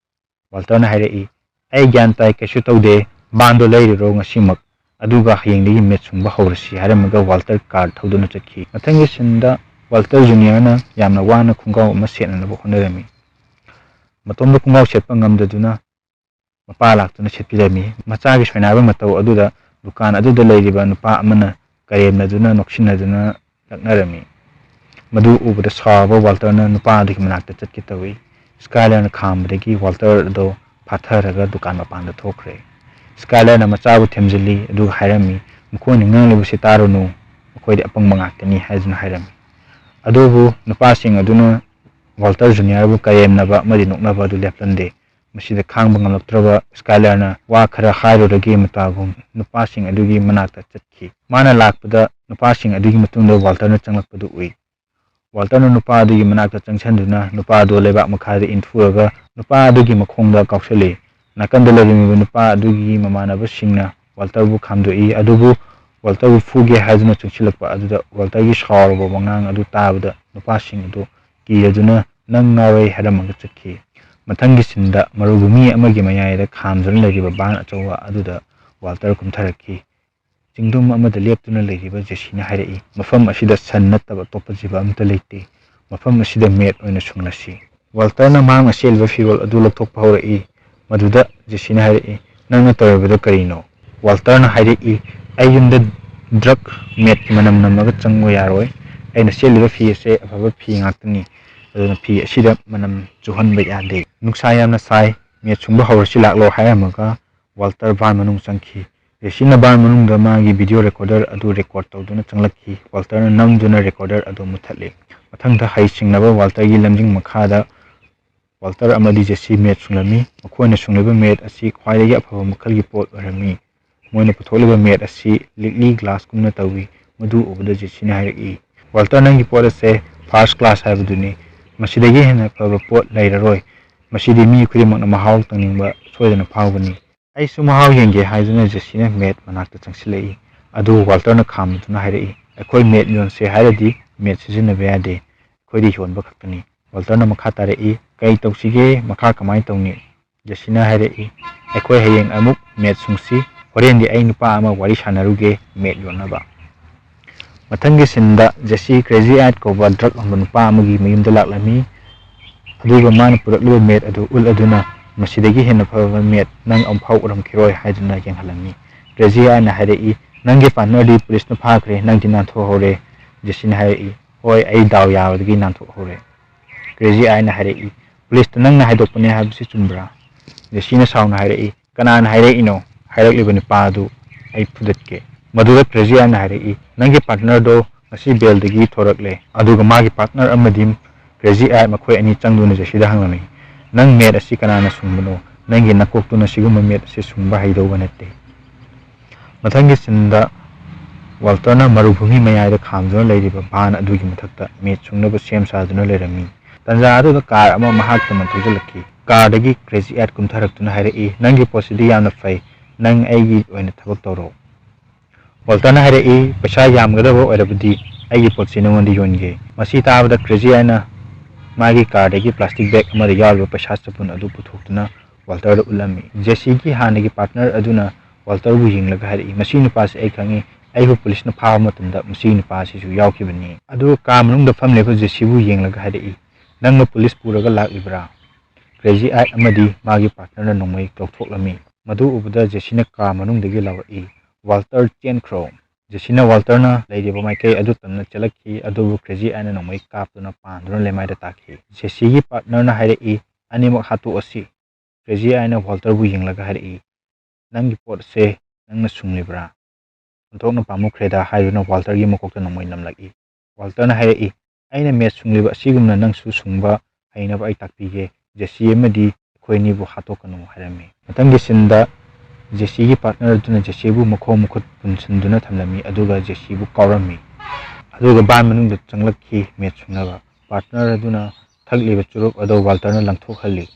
ꯋꯥꯜꯇꯔꯅ ꯍꯥꯏꯔꯛꯏ, "ꯑꯩ ꯒ꯭ꯌꯥꯟ ꯇꯥꯏ, ꯀꯩꯁꯨ ꯇꯧꯗꯦ꯫ ꯕꯥꯟꯗꯣ ꯂꯩꯔꯨꯔꯣ ꯉꯁꯤꯃꯛ, ꯑꯗꯨꯒ ꯍꯌꯦꯡꯗꯒꯤ ꯃꯦꯠ ꯁꯨꯡꯕ ꯍꯧꯔꯁꯤ" ꯍꯥꯏꯔꯝꯃꯒ ꯋꯥꯜꯇꯔ ꯀꯥꯔ ꯊꯧꯗꯨꯅ ꯆꯠꯈꯤ꯫ ꯃꯊꯪꯒꯤ ꯁꯤꯟꯗ ꯋꯥꯜꯇꯔ ꯖꯨꯅꯤꯌꯔꯅ ꯌꯥꯝꯅ ꯋꯥꯅ ꯈꯣꯡꯒ꯭ꯔꯥꯎ ꯑꯃ ꯁꯦꯠꯅꯅꯕ ꯍꯣꯠꯅꯔꯝꯃꯤ꯫ ꯃꯇꯣꯝꯗ ꯈꯣꯡꯒ꯭ꯔꯥꯎ ꯁꯦꯠꯄ ꯉꯝꯗꯗꯨꯅ ꯃꯄꯥ ꯂꯥꯛꯇꯨꯅ ꯁꯦꯠꯄꯤꯔꯝꯃꯤ꯫ ꯃꯆꯥꯒꯤ ꯁꯣꯏꯅꯥꯏꯕ ꯃꯇꯧ ꯑꯗꯨꯗ ꯗꯨꯀꯥꯟ ꯑꯗꯨꯗ ꯂꯩꯔꯤꯕ ꯅꯨꯄꯥ ꯑꯃꯅ ꯀꯔꯦꯝꯅꯗꯨꯅ ꯅꯣꯛꯁꯤꯟꯅꯗꯨꯅ ꯂꯛꯅꯔꯝꯃꯤ꯫ ꯃꯗꯨ ꯎꯕꯗ ꯁꯥꯎꯔꯕ ꯋꯥꯜꯇꯔꯅ ꯅꯨꯄꯥ ꯑꯗꯨꯒꯤ ꯃꯅꯥꯛꯇ ꯆꯠꯀꯦ ꯇꯧꯏ꯫ ꯁ꯭ꯀꯥꯏꯂꯔꯅ ꯈꯥꯝꯕꯗꯒꯤ ꯋꯥꯜꯇꯔ ꯑꯗꯣ ꯐꯥꯊꯔꯒ ꯗꯨꯀꯥꯟ ꯃꯄꯥꯟꯗ ꯊꯣꯛꯈ꯭ꯔꯦ꯫ ꯁ꯭ꯀꯥꯏꯂꯔꯅ ꯃꯆꯥꯕꯨ ꯊꯦꯝꯖꯤꯜꯂꯤ, ꯑꯗꯨꯒ ꯍꯥꯏꯔꯝꯃꯤ, "ꯃꯈꯣꯏꯅ ꯉꯥꯡꯂꯤꯕꯁꯤ ꯇꯥꯔꯨꯅꯨ, ꯃꯈꯣꯏꯗꯤ ꯑꯄꯪꯕ ꯉꯥꯛꯇꯅꯤ" ꯍꯥꯏꯗꯨꯅ ꯍꯥꯏꯔꯝꯃꯤ꯫ ꯑꯗꯨꯕꯨ ꯅꯨꯄꯥꯁꯤꯡ ꯑꯗꯨꯅ ꯋꯥꯜꯇꯔ ꯖꯨꯅꯤꯌꯔꯕꯨ ꯀꯔꯦꯝꯅꯕ ꯑꯃꯗꯤ ꯅꯣꯛꯅꯕ ꯑꯗꯨ ꯂꯦꯞꯂꯝꯗꯦ꯫ ꯃꯁꯤꯗ ꯈꯥꯡꯕ ꯉꯝꯂꯛꯇ꯭ꯔꯕ ꯁ꯭ꯀꯥꯏꯂꯔꯅ ꯋꯥ ꯈꯔ ꯍꯥꯏꯔꯨꯔꯒꯦ ꯃꯇꯥꯒꯨꯝ ꯅꯨꯄꯥꯁꯤꯡ ꯑꯗꯨꯒꯤ ꯃꯅꯥꯛꯇ ꯆꯠꯈꯤ꯫ ꯃꯥꯅ ꯂꯥꯛꯄꯗ ꯅꯨꯄꯥꯁꯤꯡ ꯑꯗꯨꯒꯤ ꯃꯇꯨꯡꯗ ꯋꯥꯜꯇꯔꯅ ꯆꯪꯂꯛꯄꯗꯨ ꯎꯏ꯫ ꯋꯥꯜꯇꯔꯅ ꯅꯨꯄꯥ ꯑꯗꯨꯒꯤ ꯃꯅꯥꯛꯇ ꯆꯪꯁꯤꯟꯗꯨꯅ ꯅꯨꯄꯥ ꯑꯗꯨ ꯂꯩꯕꯥꯛ ꯃꯈꯥꯗ ꯏꯟꯊꯨꯔꯒ ꯅꯨꯄꯥ ꯑꯗꯨꯒꯤ ꯃꯈꯣꯡꯗ ꯀꯥꯎꯁꯜꯂꯤ꯫ ꯅꯥꯀꯟꯗ ꯂꯩꯔꯝꯃꯤꯕ ꯅꯨꯄꯥ ꯑꯗꯨꯒꯤ ꯃꯃꯥꯟꯅꯕꯁꯤꯡꯅ ꯋꯥꯜꯇꯔꯕꯨ ꯈꯥꯝꯗꯣꯛꯏ, ꯑꯗꯨꯕꯨ ꯋꯥꯜꯇꯔꯕꯨ ꯐꯨꯒꯦ ꯍꯥꯏꯗꯨꯅ ꯆꯪꯁꯤꯜꯂꯛꯄ ꯑꯗꯨꯗ ꯋꯥꯜꯇꯔꯒꯤ ꯁꯥꯎꯔꯕ ꯋꯥꯉꯥꯡ ꯑꯗꯨ ꯇꯥꯕꯗ ꯅꯨꯄꯥꯁꯤꯡ ꯑꯗꯨ ꯀꯤꯔꯗꯨꯅ "ꯅꯪ ꯉꯥꯎꯔꯦ" ꯍꯥꯏꯔꯝꯃꯒ ꯆꯠꯈꯤ꯫ ꯃꯊꯪꯒꯤ ꯁꯤꯟꯗ ꯃꯔꯨꯚꯨꯃꯤ ꯑꯃꯒꯤ ꯃꯌꯥꯏꯗ ꯈꯥꯝꯗꯨꯅ ꯂꯩꯔꯤꯕ ꯚꯥꯟ ꯑꯆꯧꯕ ꯑꯗꯨꯗ ꯋꯥꯜꯇꯔ ꯀꯨꯝꯊꯔꯛꯈꯤ꯫ ꯆꯤꯡꯗꯨꯝ ꯑꯃꯗ ꯂꯦꯞꯇꯨꯅ ꯂꯩꯔꯤꯕ ꯖꯦꯁꯤꯅ ꯍꯥꯏꯔꯛꯏ, "ꯃꯐꯝ ꯑꯁꯤꯗ ꯁꯟ ꯅꯠꯇꯕ ꯑꯇꯣꯞꯄ ꯖꯤꯕ ꯑꯃꯠꯇ ꯂꯩꯇꯦ꯫ ꯃꯐꯝ ꯑꯁꯤꯗ ꯃꯦꯠ ꯑꯣꯏꯅ ꯁꯨꯡꯂꯁꯤ꯫" ꯋꯥꯜꯇꯔꯅ ꯃꯍꯥꯛꯅ ꯁꯦꯠꯂꯤꯕ ꯐꯤꯔꯣꯜ ꯑꯗꯨ ꯂꯧꯊꯣꯛꯄ ꯍꯧꯔꯛꯏ꯫ ꯃꯗꯨꯗ ꯖꯦꯁꯤꯅ ꯍꯥꯏꯔꯛꯏ, "ꯅꯪꯅ ꯇꯧꯔꯤꯕꯗꯣ ꯀꯔꯤꯅꯣ?" ꯋꯥꯜꯇꯔꯅ ꯍꯥꯏꯔꯛꯏ, "ꯑꯩ ꯌꯨꯝꯗ ꯗ꯭ꯔꯒ ꯃꯦꯠꯀꯤ ꯃꯅꯝ ꯅꯝꯃꯒ ꯆꯪꯕ ꯌꯥꯔꯣꯏ꯫ ꯑꯩꯅ ꯁꯦꯠꯂꯤꯕ ꯐꯤ ꯑꯁꯦ ꯑꯐꯕ ꯐꯤ ꯉꯥꯛꯇꯅꯤ꯫ ꯑꯗꯨꯅ ꯐꯤ ꯑꯁꯤꯗ ꯃꯅꯝ ꯆꯨꯍꯟꯕ ꯌꯥꯗꯦ꯫ ꯅꯨꯡꯁꯥ ꯌꯥꯝꯅ ꯁꯥꯏ꯫ ꯃꯦꯠ ꯁꯨꯡꯕ ꯍꯧꯔꯁꯤ ꯂꯥꯛꯂꯣ" ꯍꯥꯏꯔꯝꯃꯒ ꯋꯥꯜꯇꯔ ꯚꯥꯟ ꯃꯅꯨꯡ ꯆꯪꯈꯤ꯫ ꯖꯦꯁꯤꯅ ꯚꯥꯟ ꯃꯅꯨꯡꯗ ꯃꯥꯒꯤ ꯚꯤꯗꯤꯑꯣ ꯔꯦꯀꯣꯔꯗꯔ ꯑꯗꯨ ꯔꯦꯀꯣꯔꯗ ꯇꯧꯗꯨꯅ ꯆꯪꯂꯛꯈꯤ꯫ ꯋꯥꯜꯇꯔꯅ ꯅꯝꯗꯨꯅ ꯔꯦꯀꯣꯔꯗꯔ ꯑꯗꯨ ꯃꯨꯠꯊꯠꯂꯤ꯫ ꯃꯊꯪꯗ ꯍꯩ ꯁꯤꯡꯂꯕ ꯋꯥꯜꯇꯔꯒꯤ ꯂꯝꯖꯤꯡ ꯃꯈꯥꯗ ꯋꯥꯜꯇꯔ ꯑꯃꯗꯤ ꯖꯦꯁꯤ ꯃꯦꯠ ꯁꯨꯡꯂꯝꯃꯤ꯫ ꯃꯈꯣꯏꯅ ꯁꯨꯡꯂꯤꯕ ꯃꯦꯠ ꯑꯁꯤ ꯈ꯭ꯋꯥꯏꯗꯒꯤ ꯑꯐꯕ ꯃꯈꯜꯒꯤ ꯄꯣꯠ ꯑꯣꯏꯔꯝꯃꯤ꯫ ꯃꯣꯏꯅ ꯄꯨꯊꯣꯛꯂꯤꯕ ꯃꯦꯠ ꯑꯁꯤ ꯂꯤꯛꯂꯤ ꯒ꯭ꯂꯥꯁꯀꯨꯝꯅ ꯇꯧꯏ꯫ ꯃꯗꯨ ꯎꯕꯗ ꯖꯦꯁꯤꯅ ꯍꯥꯏꯔꯛꯏ, "ꯋꯥꯜꯇꯔ, ꯅꯪꯒꯤ ꯄꯣꯠ ꯑꯁꯦ ꯐꯥꯔꯁ ꯀ꯭ꯂꯥꯁ ꯍꯥꯏꯕꯗꯨꯅꯤ꯫ ꯃꯁꯤꯗꯒꯤ ꯍꯦꯟꯅ ꯐꯕ ꯄꯣꯠ ꯂꯩꯔꯔꯣꯏ꯫ ꯃꯁꯤꯗꯤ ꯃꯤ ꯈꯨꯗꯤꯡꯃꯛꯅ ꯃꯍꯥꯎ ꯇꯪꯅꯤꯡꯕ ꯁꯣꯏꯗꯅ ꯐꯥꯎꯒꯅꯤ꯫" "ꯑꯩꯁꯨ ꯃꯍꯥꯎ ꯌꯦꯡꯒꯦ" ꯍꯥꯏꯗꯨꯅ ꯖꯦꯁꯤꯅ ꯃꯦꯠ ꯃꯅꯥꯛꯇ ꯆꯪꯁꯤꯜꯂꯛꯏ꯫ ꯑꯗꯨ ꯋꯥꯜꯇꯔꯅ ꯈꯥꯝꯗꯨꯅ ꯍꯥꯏꯔꯛꯏ, "ꯑꯩꯈꯣꯏ ꯃꯦꯠ ꯌꯣꯟꯁꯦ ꯍꯥꯏꯔꯗꯤ ꯃꯦꯠ ꯁꯤꯖꯤꯟꯅꯕ ꯌꯥꯗꯦ꯫ ꯑꯩꯈꯣꯏꯗꯤ ꯌꯣꯟꯕ ꯈꯛꯇꯅꯤ꯫" ꯋꯥꯜꯇꯔꯅ ꯃꯈꯥ ꯇꯥꯔꯛꯏ, "ꯀꯔꯤ ꯇꯧꯁꯤꯒꯦ? ꯃꯈꯥ ꯀꯃꯥꯏꯅ ꯇꯧꯅꯤ?" ꯖꯦꯁꯤꯅ ꯍꯥꯏꯔꯛꯏ, "ꯑꯩꯈꯣꯏ ꯍꯌꯦꯡ ꯑꯃꯨꯛ ꯃꯦꯠ ꯁꯨꯡꯁꯤ꯫ ꯍꯣꯔꯦꯟꯗꯤ ꯑꯩ ꯅꯨꯄꯥ ꯑꯃ ꯋꯥꯔꯤ ꯁꯥꯟꯅꯔꯨꯒꯦ ꯃꯦꯠ ꯌꯣꯟꯅꯕ꯫" ꯃꯊꯪꯒꯤ ꯁꯤꯟꯗ ꯖꯦꯁꯤ ꯀ꯭ꯔꯦꯖꯤ ꯑꯥꯏꯠ ꯀꯧꯕ ꯗ꯭ꯔꯒ ꯌꯣꯟꯕ ꯅꯨꯄꯥ ꯑꯃꯒꯤ ꯃꯌꯨꯝꯗ ꯂꯥꯛꯂꯝꯃꯤ꯫ ꯑꯗꯨꯒ ꯃꯥꯅ ꯄꯨꯔꯛꯂꯤꯕ ꯃꯦꯠ ꯑꯗꯨ ꯎꯠꯂꯗꯨꯅ, "ꯃꯁꯤꯗꯒꯤ ꯍꯦꯟꯅ ꯐꯕ ꯃꯦꯠ ꯅꯪ ꯑꯃꯨꯛꯐꯥꯎ ꯎꯔꯝꯈꯤꯔꯣꯏ" ꯍꯥꯏꯗꯨꯅ ꯌꯦꯡꯍꯜꯂꯝꯃꯤ꯫ ꯀ꯭ꯔꯦꯖꯤ ꯑꯥꯏꯠꯅ ꯍꯥꯏꯔꯛꯏ, "ꯅꯪꯒꯤ ꯄꯥꯔꯠꯅꯔꯗꯤ ꯄꯨꯂꯤꯁꯅ ꯐꯥꯈ꯭ꯔꯦ, ꯅꯪꯗꯤ ꯅꯥꯟꯊꯣꯛꯍꯧꯔꯦ꯫" ꯖꯦꯁꯤꯅ ꯍꯥꯏꯔꯛꯏ, "ꯍꯣꯏ, ꯑꯩ ꯗꯥꯎ ꯌꯥꯕꯗꯒꯤ ꯅꯥꯟꯊꯣꯛꯍꯧꯔꯦ꯫" ꯀ꯭ꯔꯦꯖꯤ ꯑꯥꯏꯠꯅ ꯍꯥꯏꯔꯛꯏ, "ꯄꯨꯂꯤꯁꯇ ꯅꯪꯅ ꯍꯥꯏꯗꯣꯛꯄꯅꯦ ꯍꯥꯏꯕꯁꯤ ꯆꯨꯝꯕ꯭ꯔꯥ?" ꯖꯦꯁꯤꯅ ꯁꯥꯎꯅ ꯍꯥꯏꯔꯛꯏ, "ꯀꯅꯥꯅ ꯍꯥꯏꯔꯛꯏꯅꯣ? ꯍꯥꯏꯔꯛꯂꯤꯕ ꯅꯨꯄꯥ ꯑꯗꯨ ꯑꯩ ꯐꯨꯗꯠꯀꯦ꯫" ꯃꯗꯨꯗ ꯀ꯭ꯔꯦꯖꯤ ꯑꯥꯏꯠꯅ ꯍꯥꯏꯔꯛꯏ, "ꯅꯪꯒꯤ ꯄꯥꯔꯠꯅꯔꯗꯣ ꯉꯁꯤ ꯕꯦꯜꯗꯒꯤ ꯊꯣꯔꯛꯂꯦ, ꯑꯗꯨꯒ ꯃꯥꯒꯤ ꯄꯥꯔꯠꯅꯔ ꯑꯃꯗꯤ Crazy Eight ꯃꯈꯣꯏ ꯑꯅꯤ ꯆꯪꯗꯨꯅ ꯖꯦꯁꯤꯗ ꯍꯪꯂꯝꯃꯤ, "ꯅꯪ ꯃꯦꯠ ꯑꯁꯤ ꯀꯅꯥꯅ ꯁꯨꯡꯕꯅꯣ? ꯅꯪꯒꯤ ꯅꯀꯣꯛꯇꯨꯅ ꯁꯤꯒꯨꯝꯕ ꯃꯦꯠ ꯑꯁꯤ ꯁꯨꯡꯕ ꯍꯩꯗꯧꯕ ꯅꯠꯇꯦ"꯫ ꯃꯊꯪꯒꯤ ꯁꯤꯟꯗ ꯋꯥꯜꯇꯔꯅ ꯃꯔꯨꯚꯨꯃꯤ ꯃꯌꯥꯏꯗ ꯈꯥꯝꯗꯨꯅ ꯂꯩꯔꯤꯕ ꯚꯥꯟ ꯑꯗꯨꯒꯤ ꯃꯊꯛꯇ ꯃꯦꯠ ꯁꯨꯡꯅꯕ ꯁꯦꯝ ꯁꯥꯗꯨꯅ ꯂꯩꯔꯝꯃꯤ꯫ ꯇꯟꯖꯥ ꯑꯗꯨꯗ ꯀꯥꯔ ꯑꯃ ꯃꯍꯥꯛ ꯇꯝꯅ ꯊꯧꯖꯤꯜꯂꯛꯈꯤ꯫ ꯀꯥꯔꯗꯒꯤ Crazy Eight ꯀꯨꯝꯊꯔꯛꯇꯨꯅ ꯍꯥꯏꯔꯛꯏ, "ꯅꯪꯒꯤ ꯄꯣꯠꯁꯤꯗꯤ ꯌꯥꯝꯅ ꯐꯩ, ꯅꯪ ꯑꯩꯒꯤ ꯑꯣꯏꯅ ꯊꯕꯛ ꯇꯧꯔꯣ"꯫ ꯋꯥꯜꯇꯔꯅ ꯍꯥꯏꯔꯛꯏ, "ꯄꯩꯁꯥ ꯌꯥꯝꯒꯗꯕ ꯑꯣꯏꯔꯕꯗꯤ ꯑꯩꯒꯤ ꯄꯣꯠꯁꯤ ꯅꯉꯣꯟꯗ ꯌꯣꯟꯒꯦ"꯫ ꯃꯁꯤ ꯇꯥꯕꯗ Crazy Eightꯅ ꯃꯥꯒꯤ ꯀꯥꯔꯗꯒꯤ ꯄ꯭ꯂꯥꯁꯇꯤꯛ ꯕꯦꯒ ꯑꯃꯗ ꯌꯥꯎꯔꯤꯕ ꯄꯩꯁꯥ ꯆꯄꯨꯟ ꯑꯗꯨ ꯄꯨꯊꯣꯛꯇꯨꯅ ꯋꯥꯜꯇꯔꯗ ꯎꯠꯂꯝꯃꯤ꯫ ꯖꯦꯁꯤꯒꯤ ꯍꯥꯟꯅꯒꯤ ꯄꯥꯔꯠꯅꯔ ꯑꯗꯨꯅ ꯋꯥꯜꯇꯔꯕꯨ ꯌꯦꯡꯂꯒ ꯍꯥꯏꯔꯛꯏ, "ꯃꯁꯤ ꯅꯨꯄꯥꯁꯤ ꯑꯩ ꯈꯪꯏ, ꯑꯩꯕꯨ ꯄꯨꯂꯤꯁꯅ ꯐꯥꯕ ꯃꯇꯝꯗ ꯃꯁꯤꯒꯤ ꯅꯨꯄꯥ ꯑꯁꯤꯁꯨ ꯌꯥꯎꯈꯤꯕꯅꯤ"꯫ ꯑꯗꯨꯒ ꯀꯥ ꯃꯅꯨꯡꯗ ꯐꯝꯂꯤꯕ ꯖꯦꯁꯤꯕꯨ ꯌꯦꯡꯂꯒ ꯍꯥꯏꯔꯛꯏ, "ꯅꯪꯅ ꯄꯨꯂꯤꯁ ꯄꯨꯔꯒ ꯂꯥꯛꯂꯤꯕ꯭ꯔꯥ?" Crazy Eight ꯑꯃꯗꯤ ꯃꯥꯒꯤ ꯄꯥꯔꯠꯅꯔꯅ ꯅꯣꯡꯃꯩ ꯂꯧꯊꯣꯛꯂꯝꯃꯤ꯫ ꯃꯗꯨ ꯎꯕꯗ ꯖꯦꯁꯤꯅ ꯀꯥ ꯃꯅꯨꯡꯗꯒꯤ ꯂꯥꯎꯔꯛꯏ, "ꯋꯥꯜꯇꯔ, ꯆꯦꯟꯈ꯭ꯔꯣ!" ꯖꯦꯁꯤꯅ ꯋꯥꯜꯇꯔꯅ ꯂꯩꯔꯤꯕ ꯃꯥꯏꯀꯩ ꯑꯗꯨ ꯇꯝꯅ ꯆꯦꯜꯂꯛꯈꯤ, ꯑꯗꯨꯕꯨ Crazy Eightꯅ ꯅꯣꯡꯃꯩ ꯀꯥꯞꯇꯨꯅ ꯄꯥꯟꯗꯨꯅ ꯂꯩꯃꯥꯏꯗ ꯇꯥꯈꯤ꯫ ꯖꯦꯁꯤꯒꯤ ꯄꯥꯔꯠꯅꯔꯅ ꯍꯥꯏꯔꯛꯏ, "ꯑꯅꯤꯃꯛ ꯍꯥꯠꯇꯣꯛꯑꯁꯤ"꯫ Crazy Eightꯅ ꯋꯥꯜꯇꯔꯕꯨ ꯌꯦꯡꯂꯒ ꯍꯥꯏꯔꯛꯏ, "ꯅꯪꯒꯤ ꯄꯣꯠꯁꯦ ꯅꯪꯅ ꯁꯨꯡꯂꯤꯕ꯭ꯔꯥ? ꯑꯣꯟꯊꯣꯛꯅ ꯄꯥꯝꯃꯨꯈ꯭ꯔꯦꯗ" ꯍꯥꯏꯗꯨꯅ ꯋꯥꯜꯇꯔꯒꯤ ꯃꯀꯣꯛꯇ ꯅꯣꯡꯃꯩ ꯅꯝꯂꯛꯏ꯫ ꯋꯥꯜꯇꯔꯅ ꯍꯥꯏꯔꯛꯏ, "ꯑꯩꯅ ꯃꯦꯠ ꯁꯨꯡꯂꯤꯕ ꯑꯁꯤꯒꯨꯝꯅ ꯅꯪꯁꯨ ꯁꯨꯡꯕ ꯍꯩꯅꯕ ꯑꯩ ꯇꯥꯛꯄꯤꯒꯦ꯫ ꯖꯦꯁꯤ ꯑꯃꯗꯤ ꯑꯩꯈꯣꯏ ꯑꯅꯤꯕꯨ ꯍꯥꯠꯇꯣꯛꯀꯅꯨ" ꯍꯥꯏꯔꯝꯃꯤ꯫ ꯃꯊꯪꯒꯤ ꯁꯤꯟꯗ ꯖꯦꯁꯤꯒꯤ ꯄꯥꯔꯠꯅꯔ ꯑꯗꯨꯅ ꯖꯦꯁꯤꯕꯨ ꯃꯈꯣꯡ ꯃꯈꯨꯠ ꯄꯨꯟꯁꯤꯟꯗꯨꯅ ꯊꯝꯂꯝꯃꯤ, ꯑꯗꯨꯒ ꯖꯦꯁꯤꯕꯨ ꯀꯥꯎꯔꯝꯃꯤ꯫ ꯑꯗꯨꯒ ꯚꯥꯟ ꯃꯅꯨꯡꯗ ꯆꯪꯂꯛꯈꯤ ꯃꯦꯠ ꯁꯨꯡꯅꯕ꯫ ꯄꯥꯔꯠꯅꯔ ꯑꯗꯨꯅ ꯊꯛꯂꯤꯕ ꯆꯨꯔꯨꯞ ꯑꯗꯨ ꯋꯥꯜꯇꯔꯅ ꯂꯪꯊꯣꯛꯍꯜꯂꯤ꯫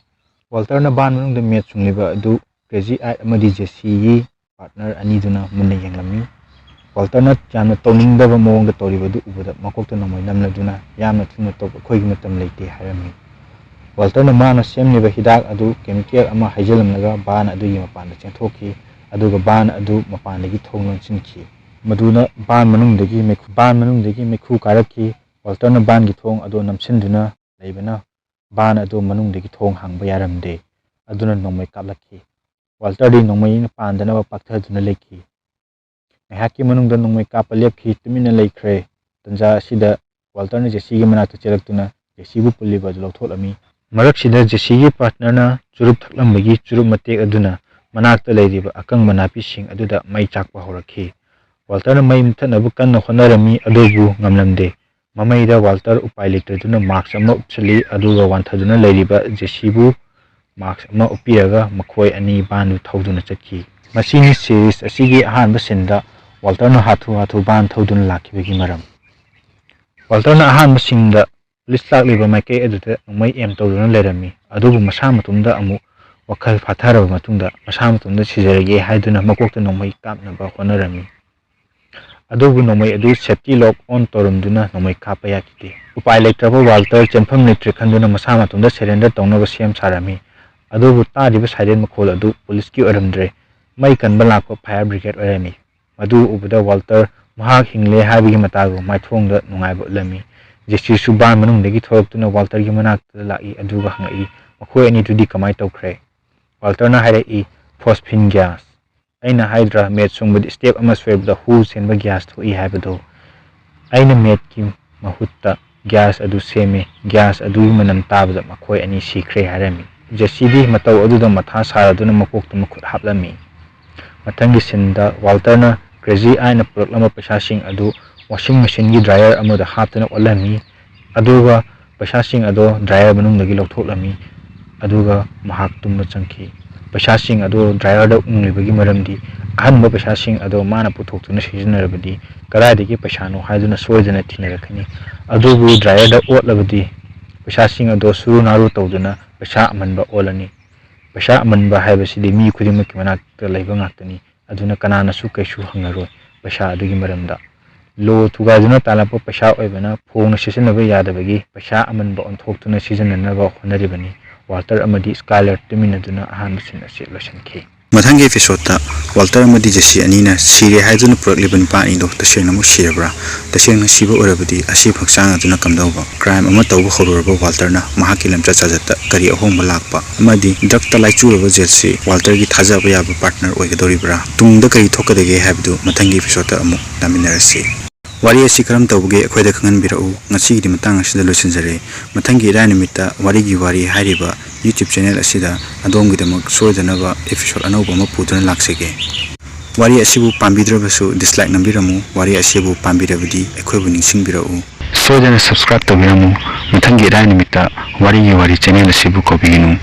ꯋꯥꯜꯇꯔꯅ ꯚꯥꯟ ꯃꯅꯨꯡꯗ ꯃꯦꯠ ꯁꯨꯡꯂꯤꯕ ꯑꯗꯨ Crazy Eight ꯑꯃꯗꯤ ꯖꯦꯁꯤꯒꯤ ꯄꯥꯔꯠꯅꯔ ꯑꯅꯤꯗꯨꯅ ꯃꯨꯟꯅ ꯌꯦꯡꯂꯝꯃꯤ꯫ ꯋꯥꯜꯇꯔꯅ ꯌꯥꯝꯅ ꯇꯧꯅꯤꯡꯗꯕ ꯃꯑꯣꯡꯗ ꯇꯧꯔꯤꯕꯗꯨ ꯎꯕꯗ ꯃꯀꯣꯛꯇ ꯅꯣꯡꯃꯩ ꯅꯝꯂꯗꯨꯅ, "ꯌꯥꯝꯅ ꯊꯨꯅ ꯇꯧ, ꯑꯩꯈꯣꯏꯒꯤ ꯃꯇꯝ ꯂꯩꯇꯦ" ꯍꯥꯏꯔꯝꯃꯤ꯫ ꯋꯥꯜꯇꯔꯅ ꯃꯥꯅ ꯁꯦꯝꯂꯤꯕ ꯍꯤꯗꯥꯛ ꯑꯗꯨ ꯀꯦꯃꯤꯀꯦꯜ ꯑꯃ ꯍꯩꯖꯤꯜꯂꯝꯂꯒ ꯚꯥꯟ ꯑꯗꯨꯒꯤ ꯃꯄꯥꯟꯗ ꯆꯦꯟꯊꯣꯛꯈꯤ, ꯑꯗꯨꯒ ꯚꯥꯟ ꯑꯗꯨ ꯃꯄꯥꯟꯗꯒꯤ ꯊꯣꯡ ꯂꯣꯟꯁꯤꯟꯈꯤ꯫ ꯃꯗꯨꯅ ꯚꯥꯟ ꯃꯅꯨꯡꯗꯒꯤ ꯃꯩꯈꯨ, ꯚꯥꯟ ꯃꯅꯨꯡꯗꯒꯤ ꯃꯩꯈꯨ ꯀꯥꯔꯛꯈꯤ꯫ ꯋꯥꯜꯇꯔꯅ ꯚꯥꯟꯒꯤ ꯊꯣꯡ ꯑꯗꯨ ꯅꯝꯁꯤꯟꯗꯨꯅ ꯂꯩꯕꯅ ꯚꯥꯟ ꯑꯗꯨ ꯃꯅꯨꯡꯗꯒꯤ ꯊꯣꯡ ꯍꯥꯡꯕ ꯌꯥꯔꯝꯗꯦ꯫ ꯑꯗꯨꯅ ꯅꯣꯡꯃꯩ ꯀꯥꯞꯂꯛꯈꯤ꯫ ꯋꯥꯜꯇꯔꯗꯤ ꯅꯣꯡꯃꯩꯅ ꯄꯥꯟꯗꯅꯕ ꯄꯥꯛꯊꯗꯨꯅ ꯂꯩꯈꯤ꯫ ꯉꯥꯏꯍꯥꯛꯀꯤ ꯃꯅꯨꯡꯗ ꯅꯣꯡꯃꯩ ꯀꯥꯞꯄ ꯂꯦꯞꯈꯤ, ꯇꯨꯃꯤꯟꯅ ꯂꯩꯈ꯭ꯔꯦ꯫ ꯇꯟꯖꯥ ꯑꯁꯤꯗ ꯋꯥꯜꯇꯔꯅ ꯖꯦꯁꯤꯒꯤ ꯃꯅꯥꯛꯇ ꯆꯦꯜꯂꯛꯇꯨꯅ ꯖꯦꯁꯤꯕꯨ ꯄꯨꯜꯂꯤꯕ ꯑꯗꯨ ꯂꯧꯊꯣꯛꯂꯝꯃꯤ꯫ ꯃꯔꯛꯁꯤꯗ ꯖꯦꯁꯤꯒꯤ ꯄꯥꯔꯠꯅꯔꯅ ꯆꯨꯔꯨꯞ ꯊꯛꯂꯝꯕꯒꯤ ꯆꯨꯔꯨꯞ ꯃꯇꯦꯛ ꯑꯗꯨꯅ ꯃꯅꯥꯛꯇ ꯂꯩꯔꯤꯕ ꯑꯀꯪꯕ ꯅꯥꯄꯤꯁꯤꯡ ꯑꯗꯨꯗ ꯃꯩ ꯆꯥꯛꯄ ꯍꯧꯔꯛꯈꯤ꯫ ꯋꯥꯜꯇꯔꯅ ꯃꯩ ꯃꯨꯊꯠꯅꯕ ꯀꯟꯅ ꯍꯣꯠꯅꯔꯝꯃꯤ, ꯑꯗꯨꯕꯨ ꯉꯝꯂꯝꯗꯦ꯫ ꯃꯃꯩꯗ ꯋꯥꯜꯇꯔ ꯎꯄꯥꯏ ꯂꯩꯇꯗꯨꯅ ꯃꯥꯛꯁ ꯑꯃ ꯎꯞꯁꯤꯜꯂꯤ, ꯑꯗꯨꯒ ꯋꯥꯟꯊꯗꯨꯅ ꯂꯩꯔꯤꯕ ꯖꯦꯁꯤꯕꯨ ꯃꯥꯛꯁ ꯑꯃ ꯎꯞꯄꯤꯔꯒ ꯃꯈꯣꯏ ꯑꯅꯤ ꯚꯥꯟꯗꯨ ꯊꯧꯗꯨꯅ ꯆꯠꯈꯤ꯫ ꯃꯁꯤꯅꯤ ꯁꯤꯔꯤꯁ ꯑꯁꯤꯒꯤ ꯑꯍꯥꯟꯕ ꯁꯤꯟꯗ ꯋꯥꯜꯇꯔꯅ ꯍꯥꯊꯨ ꯍꯥꯊꯨ ꯚꯥꯟ ꯊꯧꯗꯨꯅ ꯂꯥꯛꯈꯤꯕꯒꯤ ꯃꯔꯝ꯫ ꯋꯥꯜꯇꯔꯅ ꯑꯍꯥꯟꯕ ꯁꯤꯟꯗ ꯄꯨꯂꯤꯁ ꯂꯥꯛꯂꯤꯕ ꯃꯥꯏꯀꯩ ꯑꯗꯨꯗ ꯅꯣꯡꯃꯩ ꯑꯦꯝ ꯇꯧꯗꯨꯅ ꯂꯩꯔꯝꯃꯤ, ꯑꯗꯨꯕꯨ ꯃꯁꯥ ꯃꯇꯣꯝꯗ ꯑꯃꯨꯛ ꯋꯥꯈꯜ ꯐꯥꯊꯔꯕ ꯃꯇꯨꯡꯗ ꯃꯁꯥ ꯃꯇꯣꯝꯗ ꯁꯤꯖꯔꯒꯦ ꯍꯥꯏꯗꯨꯅ ꯃꯀꯣꯛꯇ ꯅꯣꯡꯃꯩ ꯀꯥꯞꯅꯕ ꯍꯣꯠꯅꯔꯝꯃꯤ꯫ ꯑꯗꯨꯕꯨ ꯅꯣꯡꯃꯩ ꯑꯗꯨ ꯁꯦꯐꯇꯤ ꯂꯣꯛ ꯑꯣꯟ ꯇꯧꯔꯝꯗꯨꯅ ꯅꯣꯡꯃꯩ ꯀꯥꯞꯄ ꯌꯥꯈꯤꯗꯦ꯫ ꯎꯄꯥꯏ ꯂꯩꯇ꯭ꯔꯕ ꯋꯥꯜꯇꯔ ꯆꯦꯟꯐꯝ ꯂꯩꯇ꯭ꯔꯦ ꯈꯟꯗꯨꯅ ꯃꯁꯥ ꯃꯇꯣꯝꯗ ꯁꯔꯦꯟꯗꯔ ꯇꯧꯅꯕ ꯁꯦꯝ ꯁꯥꯔꯝꯃꯤ꯫ ꯑꯗꯨꯕꯨ ꯇꯥꯔꯤꯕ ꯁꯥꯏꯔꯦꯟ ꯃꯈꯣꯜ ꯑꯗꯨ ꯄꯨꯂꯤꯁꯀꯤ ꯑꯣꯏꯔꯝꯗ꯭ꯔꯦ, ꯃꯩ ꯀꯟꯕ ꯂꯥꯛꯄ ꯐꯥꯌꯔ ꯕ꯭ꯔꯤꯒꯦꯗ ꯑꯣꯏꯔꯝꯃꯤ꯫ ꯃꯗꯨ ꯎꯕꯗ ꯋꯥꯜꯇꯔ ꯃꯍꯥꯛ ꯍꯤꯡꯂꯦ ꯍꯥꯏꯕꯒꯤ ꯃꯇꯥꯒꯨꯝ ꯃꯥꯏꯊꯣꯡꯗ ꯅꯨꯡꯉꯥꯏꯕ ꯎꯠꯂꯝꯃꯤ꯫ ꯖꯦꯁꯤꯁꯨ ꯚꯥꯟ ꯃꯅꯨꯡꯗꯒꯤ ꯊꯣꯛꯂꯛꯇꯨꯅ ꯋꯥꯜꯇꯔꯒꯤ ꯃꯅꯥꯛꯇ ꯂꯥꯛꯏ, ꯑꯗꯨꯒ ꯍꯪꯉꯛꯏ, "ꯃꯈꯣꯏ ꯑꯅꯤꯗꯨꯗꯤ ꯀꯃꯥꯏ ꯇꯧꯈ꯭ꯔꯦ?" ꯋꯥꯜꯇꯔꯅ ꯍꯥꯏꯔꯛꯏ, "ꯐꯣꯁꯐꯤꯟ ꯒ꯭ꯌꯥꯁ꯫ ꯑꯩꯅ ꯍꯥꯏꯗ꯭ꯔꯥ, ꯃꯦꯠ ꯁꯨꯡꯕꯗꯤ ꯁ꯭ꯇꯦꯞ ꯑꯃ ꯁꯣꯏꯕꯗ ꯍꯨ ꯆꯦꯟꯕ ꯒ꯭ꯌꯥꯁ ꯊꯣꯛꯏ ꯍꯥꯏꯕꯗꯣ? ꯑꯩꯅ ꯃꯦꯠꯀꯤ ꯃꯍꯨꯠꯇ ꯒ꯭ꯌꯥꯁ ꯑꯗꯨ ꯁꯦꯝꯃꯤ꯫ ꯒ꯭ꯌꯥꯁ ꯑꯗꯨꯒꯤ ꯃꯅꯝ ꯇꯥꯕꯗ ꯃꯈꯣꯏ ꯑꯅꯤ ꯁꯤꯈ꯭ꯔꯦ" ꯍꯥꯏꯔꯝꯃꯤ꯫ ꯖꯦꯁꯤꯗꯤ ꯃꯇꯧ ꯑꯗꯨꯗ ꯃꯊꯥ ꯁꯥꯔꯗꯨꯅ ꯃꯀꯣꯛꯇ ꯃꯈꯨꯠ ꯍꯥꯞꯂꯝꯃꯤ꯫ ꯃꯊꯪꯒꯤ ꯁꯤꯟꯗ ꯋꯥꯜꯇꯔꯅ ꯀ꯭ꯔꯦꯖꯤ ꯑꯥꯏꯅ ꯄꯨꯔꯛꯂꯝꯕ ꯄꯩꯁꯥꯁꯤꯡ ꯑꯗꯨ ꯋꯥꯁꯤꯡ ꯃꯦꯆꯤꯟꯒꯤ ꯗ꯭ꯔꯥꯏꯌꯔ ꯑꯃꯗ ꯍꯥꯞꯇꯨꯅ ꯑꯣꯜꯂꯝꯃꯤ, ꯑꯗꯨꯒ ꯄꯩꯁꯥꯁꯤꯡ ꯑꯗꯣ ꯗ꯭ꯔꯥꯏꯌꯔ ꯃꯅꯨꯡꯗꯒꯤ ꯂꯧꯊꯣꯛꯂꯝꯃꯤ, ꯑꯗꯨꯒ ꯃꯍꯥꯛ ꯇꯨꯝꯕ ꯆꯪꯈꯤ꯫ ꯄꯩꯁꯥꯁꯤꯡ ꯑꯗꯣ ꯗ꯭ꯔꯥꯏꯌꯔꯗ ꯎꯪꯂꯤꯕꯒꯤ ꯃꯔꯝꯗꯤ ꯑꯍꯟꯕ ꯄꯩꯁꯥꯁꯤꯡ ꯑꯗꯣ ꯃꯥꯅ ꯄꯨꯊꯣꯛꯇꯨꯅ ꯁꯤꯖꯤꯟꯅꯔꯕꯗꯤ ꯀꯗꯥꯏꯗꯒꯤ ꯄꯩꯁꯥꯅꯣ ꯍꯥꯏꯗꯨꯅ ꯁꯣꯏꯗꯅ ꯊꯤꯅꯔꯛꯀꯅꯤ꯫ ꯑꯗꯨꯕꯨ ꯗ꯭ꯔꯥꯏꯌꯔꯗ ꯑꯣꯠꯂꯕꯗꯤ ꯄꯩꯁꯥꯁꯤꯡ ꯑꯗꯣ ꯁꯨꯔꯨ ꯅꯥꯔꯨ ꯇꯧꯗꯨꯅ ꯄꯩꯁꯥ ꯑꯃꯟꯕ ꯑꯣꯜꯂꯅꯤ꯫ ꯄꯩꯁꯥ ꯑꯃꯟꯕ ꯍꯥꯏꯕꯁꯤꯗꯤ ꯃꯤ ꯈꯨꯗꯤꯡꯃꯛꯀꯤ ꯃꯅꯥꯛꯇ ꯂꯩꯕ ꯉꯥꯛꯇꯅꯤ꯫ ꯑꯗꯨꯅ ꯀꯅꯥꯅꯁꯨ ꯀꯩꯁꯨ ꯍꯪꯉꯔꯣꯏ ꯄꯩꯁꯥ ꯑꯗꯨꯒꯤ ꯃꯔꯝꯗ꯫ ꯂꯣ ꯊꯨꯒꯥꯏꯗꯨꯅ ꯇꯥꯜꯂꯛꯄ ꯄꯩꯁꯥ ꯑꯣꯏꯕꯅ ꯐꯣꯡꯅ ꯁꯤꯖꯤꯟꯅꯕ ꯌꯥꯗꯕꯒꯤ ꯄꯩꯁꯥ ꯑꯃꯟꯕ ꯑꯣꯟꯊꯣꯛꯇꯨꯅ ꯁꯤꯖꯤꯟꯅꯅꯕ ꯍꯣꯠꯅꯔꯤꯕꯅꯤ꯫ ꯋꯥꯜꯇꯔ ꯑꯃꯗꯤ ꯁ꯭ꯀꯥꯏꯂꯔ ꯇꯨꯃꯤꯟꯅꯗꯨꯅ ꯑꯍꯥꯟꯕ ꯁꯤꯟ ꯑꯁꯤ ꯂꯣꯏꯁꯤꯟꯈꯤ꯫ ꯃꯊꯪꯒꯤ ꯑꯦꯄꯤꯁꯣꯗꯇ ꯋꯥꯜꯇꯔ ꯑꯃꯗꯤ ꯖꯦꯁꯤ ꯑꯅꯤꯅ ꯁꯤꯔꯦ ꯍꯥꯏꯗꯨꯅ ꯄꯨꯔꯛꯂꯤꯕ ꯅꯨꯄꯥ ꯑꯅꯤꯗꯣ ꯇꯁꯦꯡꯅꯃꯛ ꯁꯤꯔꯕ꯭ꯔꯥ? ꯇꯁꯦꯡꯅ ꯁꯤꯕ ꯑꯣꯏꯔꯕꯗꯤ ꯑꯁꯤꯕ ꯍꯛꯆꯥꯡ ꯑꯗꯨꯅ ꯀꯝꯗꯧꯕ? ꯀ꯭ꯔꯥꯏꯝ ꯑꯃ ꯇꯧꯕ ꯍꯧꯔꯨꯔꯕ ꯋꯥꯜꯇꯔꯅ ꯃꯍꯥꯛꯀꯤ ꯂꯝꯆꯠ ꯁꯥꯖꯠꯇ ꯀꯔꯤ ꯑꯍꯣꯡꯕ ꯂꯥꯛꯄ? ꯑꯃꯗꯤ ꯗ꯭ꯔꯒꯇ ꯂꯥꯏꯆꯨꯔꯕ ꯖꯦꯁꯤ ꯋꯥꯜꯇꯔꯒꯤ ꯊꯥꯖꯕ ꯌꯥꯕ ꯄꯥꯔꯠꯅꯔ ꯑꯣꯏꯒꯗꯧꯔꯤꯕ꯭ꯔꯥ? ꯇꯨꯡꯗ ꯀꯔꯤ ꯊꯣꯛꯀꯗꯒꯦ ꯍꯥꯏꯕꯗꯨ ꯃꯊꯪꯒꯤ ꯑꯦꯄꯤꯁꯣꯗꯇ ꯑꯃꯨꯛ ꯇꯥꯃꯤꯟꯅꯔꯁꯤ꯫ ꯋꯥꯔꯤ ꯑꯁꯤ ꯀꯔꯝ ꯇꯧꯕꯒꯦ ꯑꯩꯈꯣꯏꯗ ꯈꯪꯍꯟꯕꯤꯔꯛꯎ꯫ ꯉꯁꯤꯒꯤꯗꯤ ꯃꯇꯥꯡ ꯑꯁꯤꯗ ꯂꯣꯏꯁꯤꯟꯖꯔꯦ꯫ ꯃꯊꯪꯒꯤ ꯏꯔꯥꯏ ꯅꯨꯃꯤꯠꯇ ꯋꯥꯔꯤꯒꯤ ꯋꯥꯔꯤ ꯍꯥꯏꯔꯤꯕ YouTube ꯆꯦꯅꯦꯜ ꯑꯁꯤꯗ ꯑꯗꯣꯝꯒꯤꯗꯃꯛ ꯁꯣꯏꯗꯅꯕ ꯑꯦꯄꯤꯁꯣꯗ ꯑꯅꯧꯕ ꯑꯃ ꯄꯨꯗꯨꯅ ꯂꯥꯛꯆꯒꯦ꯫ ꯋꯥꯔꯤ ꯑꯁꯤꯕꯨ ꯄꯥꯝꯕꯤꯗ꯭ꯔꯕꯁꯨ ꯗꯤꯁꯂꯥꯏꯛ ꯅꯝꯕꯤꯔꯝꯃꯨ꯫ ꯋꯥꯔꯤ ꯑꯁꯤꯕꯨ ꯄꯥꯝꯕꯤꯔꯕꯗꯤ ꯑꯩꯈꯣꯏꯕꯨ ꯅꯤꯡꯁꯤꯡꯕꯤꯔꯛꯎ꯫ ꯁꯣꯏꯗꯅ subscribe ꯇꯧꯕꯤꯔꯝꯃꯨ꯫ ꯃꯊꯪꯒꯤ ꯏꯔꯥꯏ ꯅꯨꯃꯤꯠꯇ ꯋꯥꯔꯤꯒꯤ ꯋꯥꯔꯤ channel ꯑꯁꯤꯕꯨ ꯀꯧꯕꯤꯒꯅꯨ꯫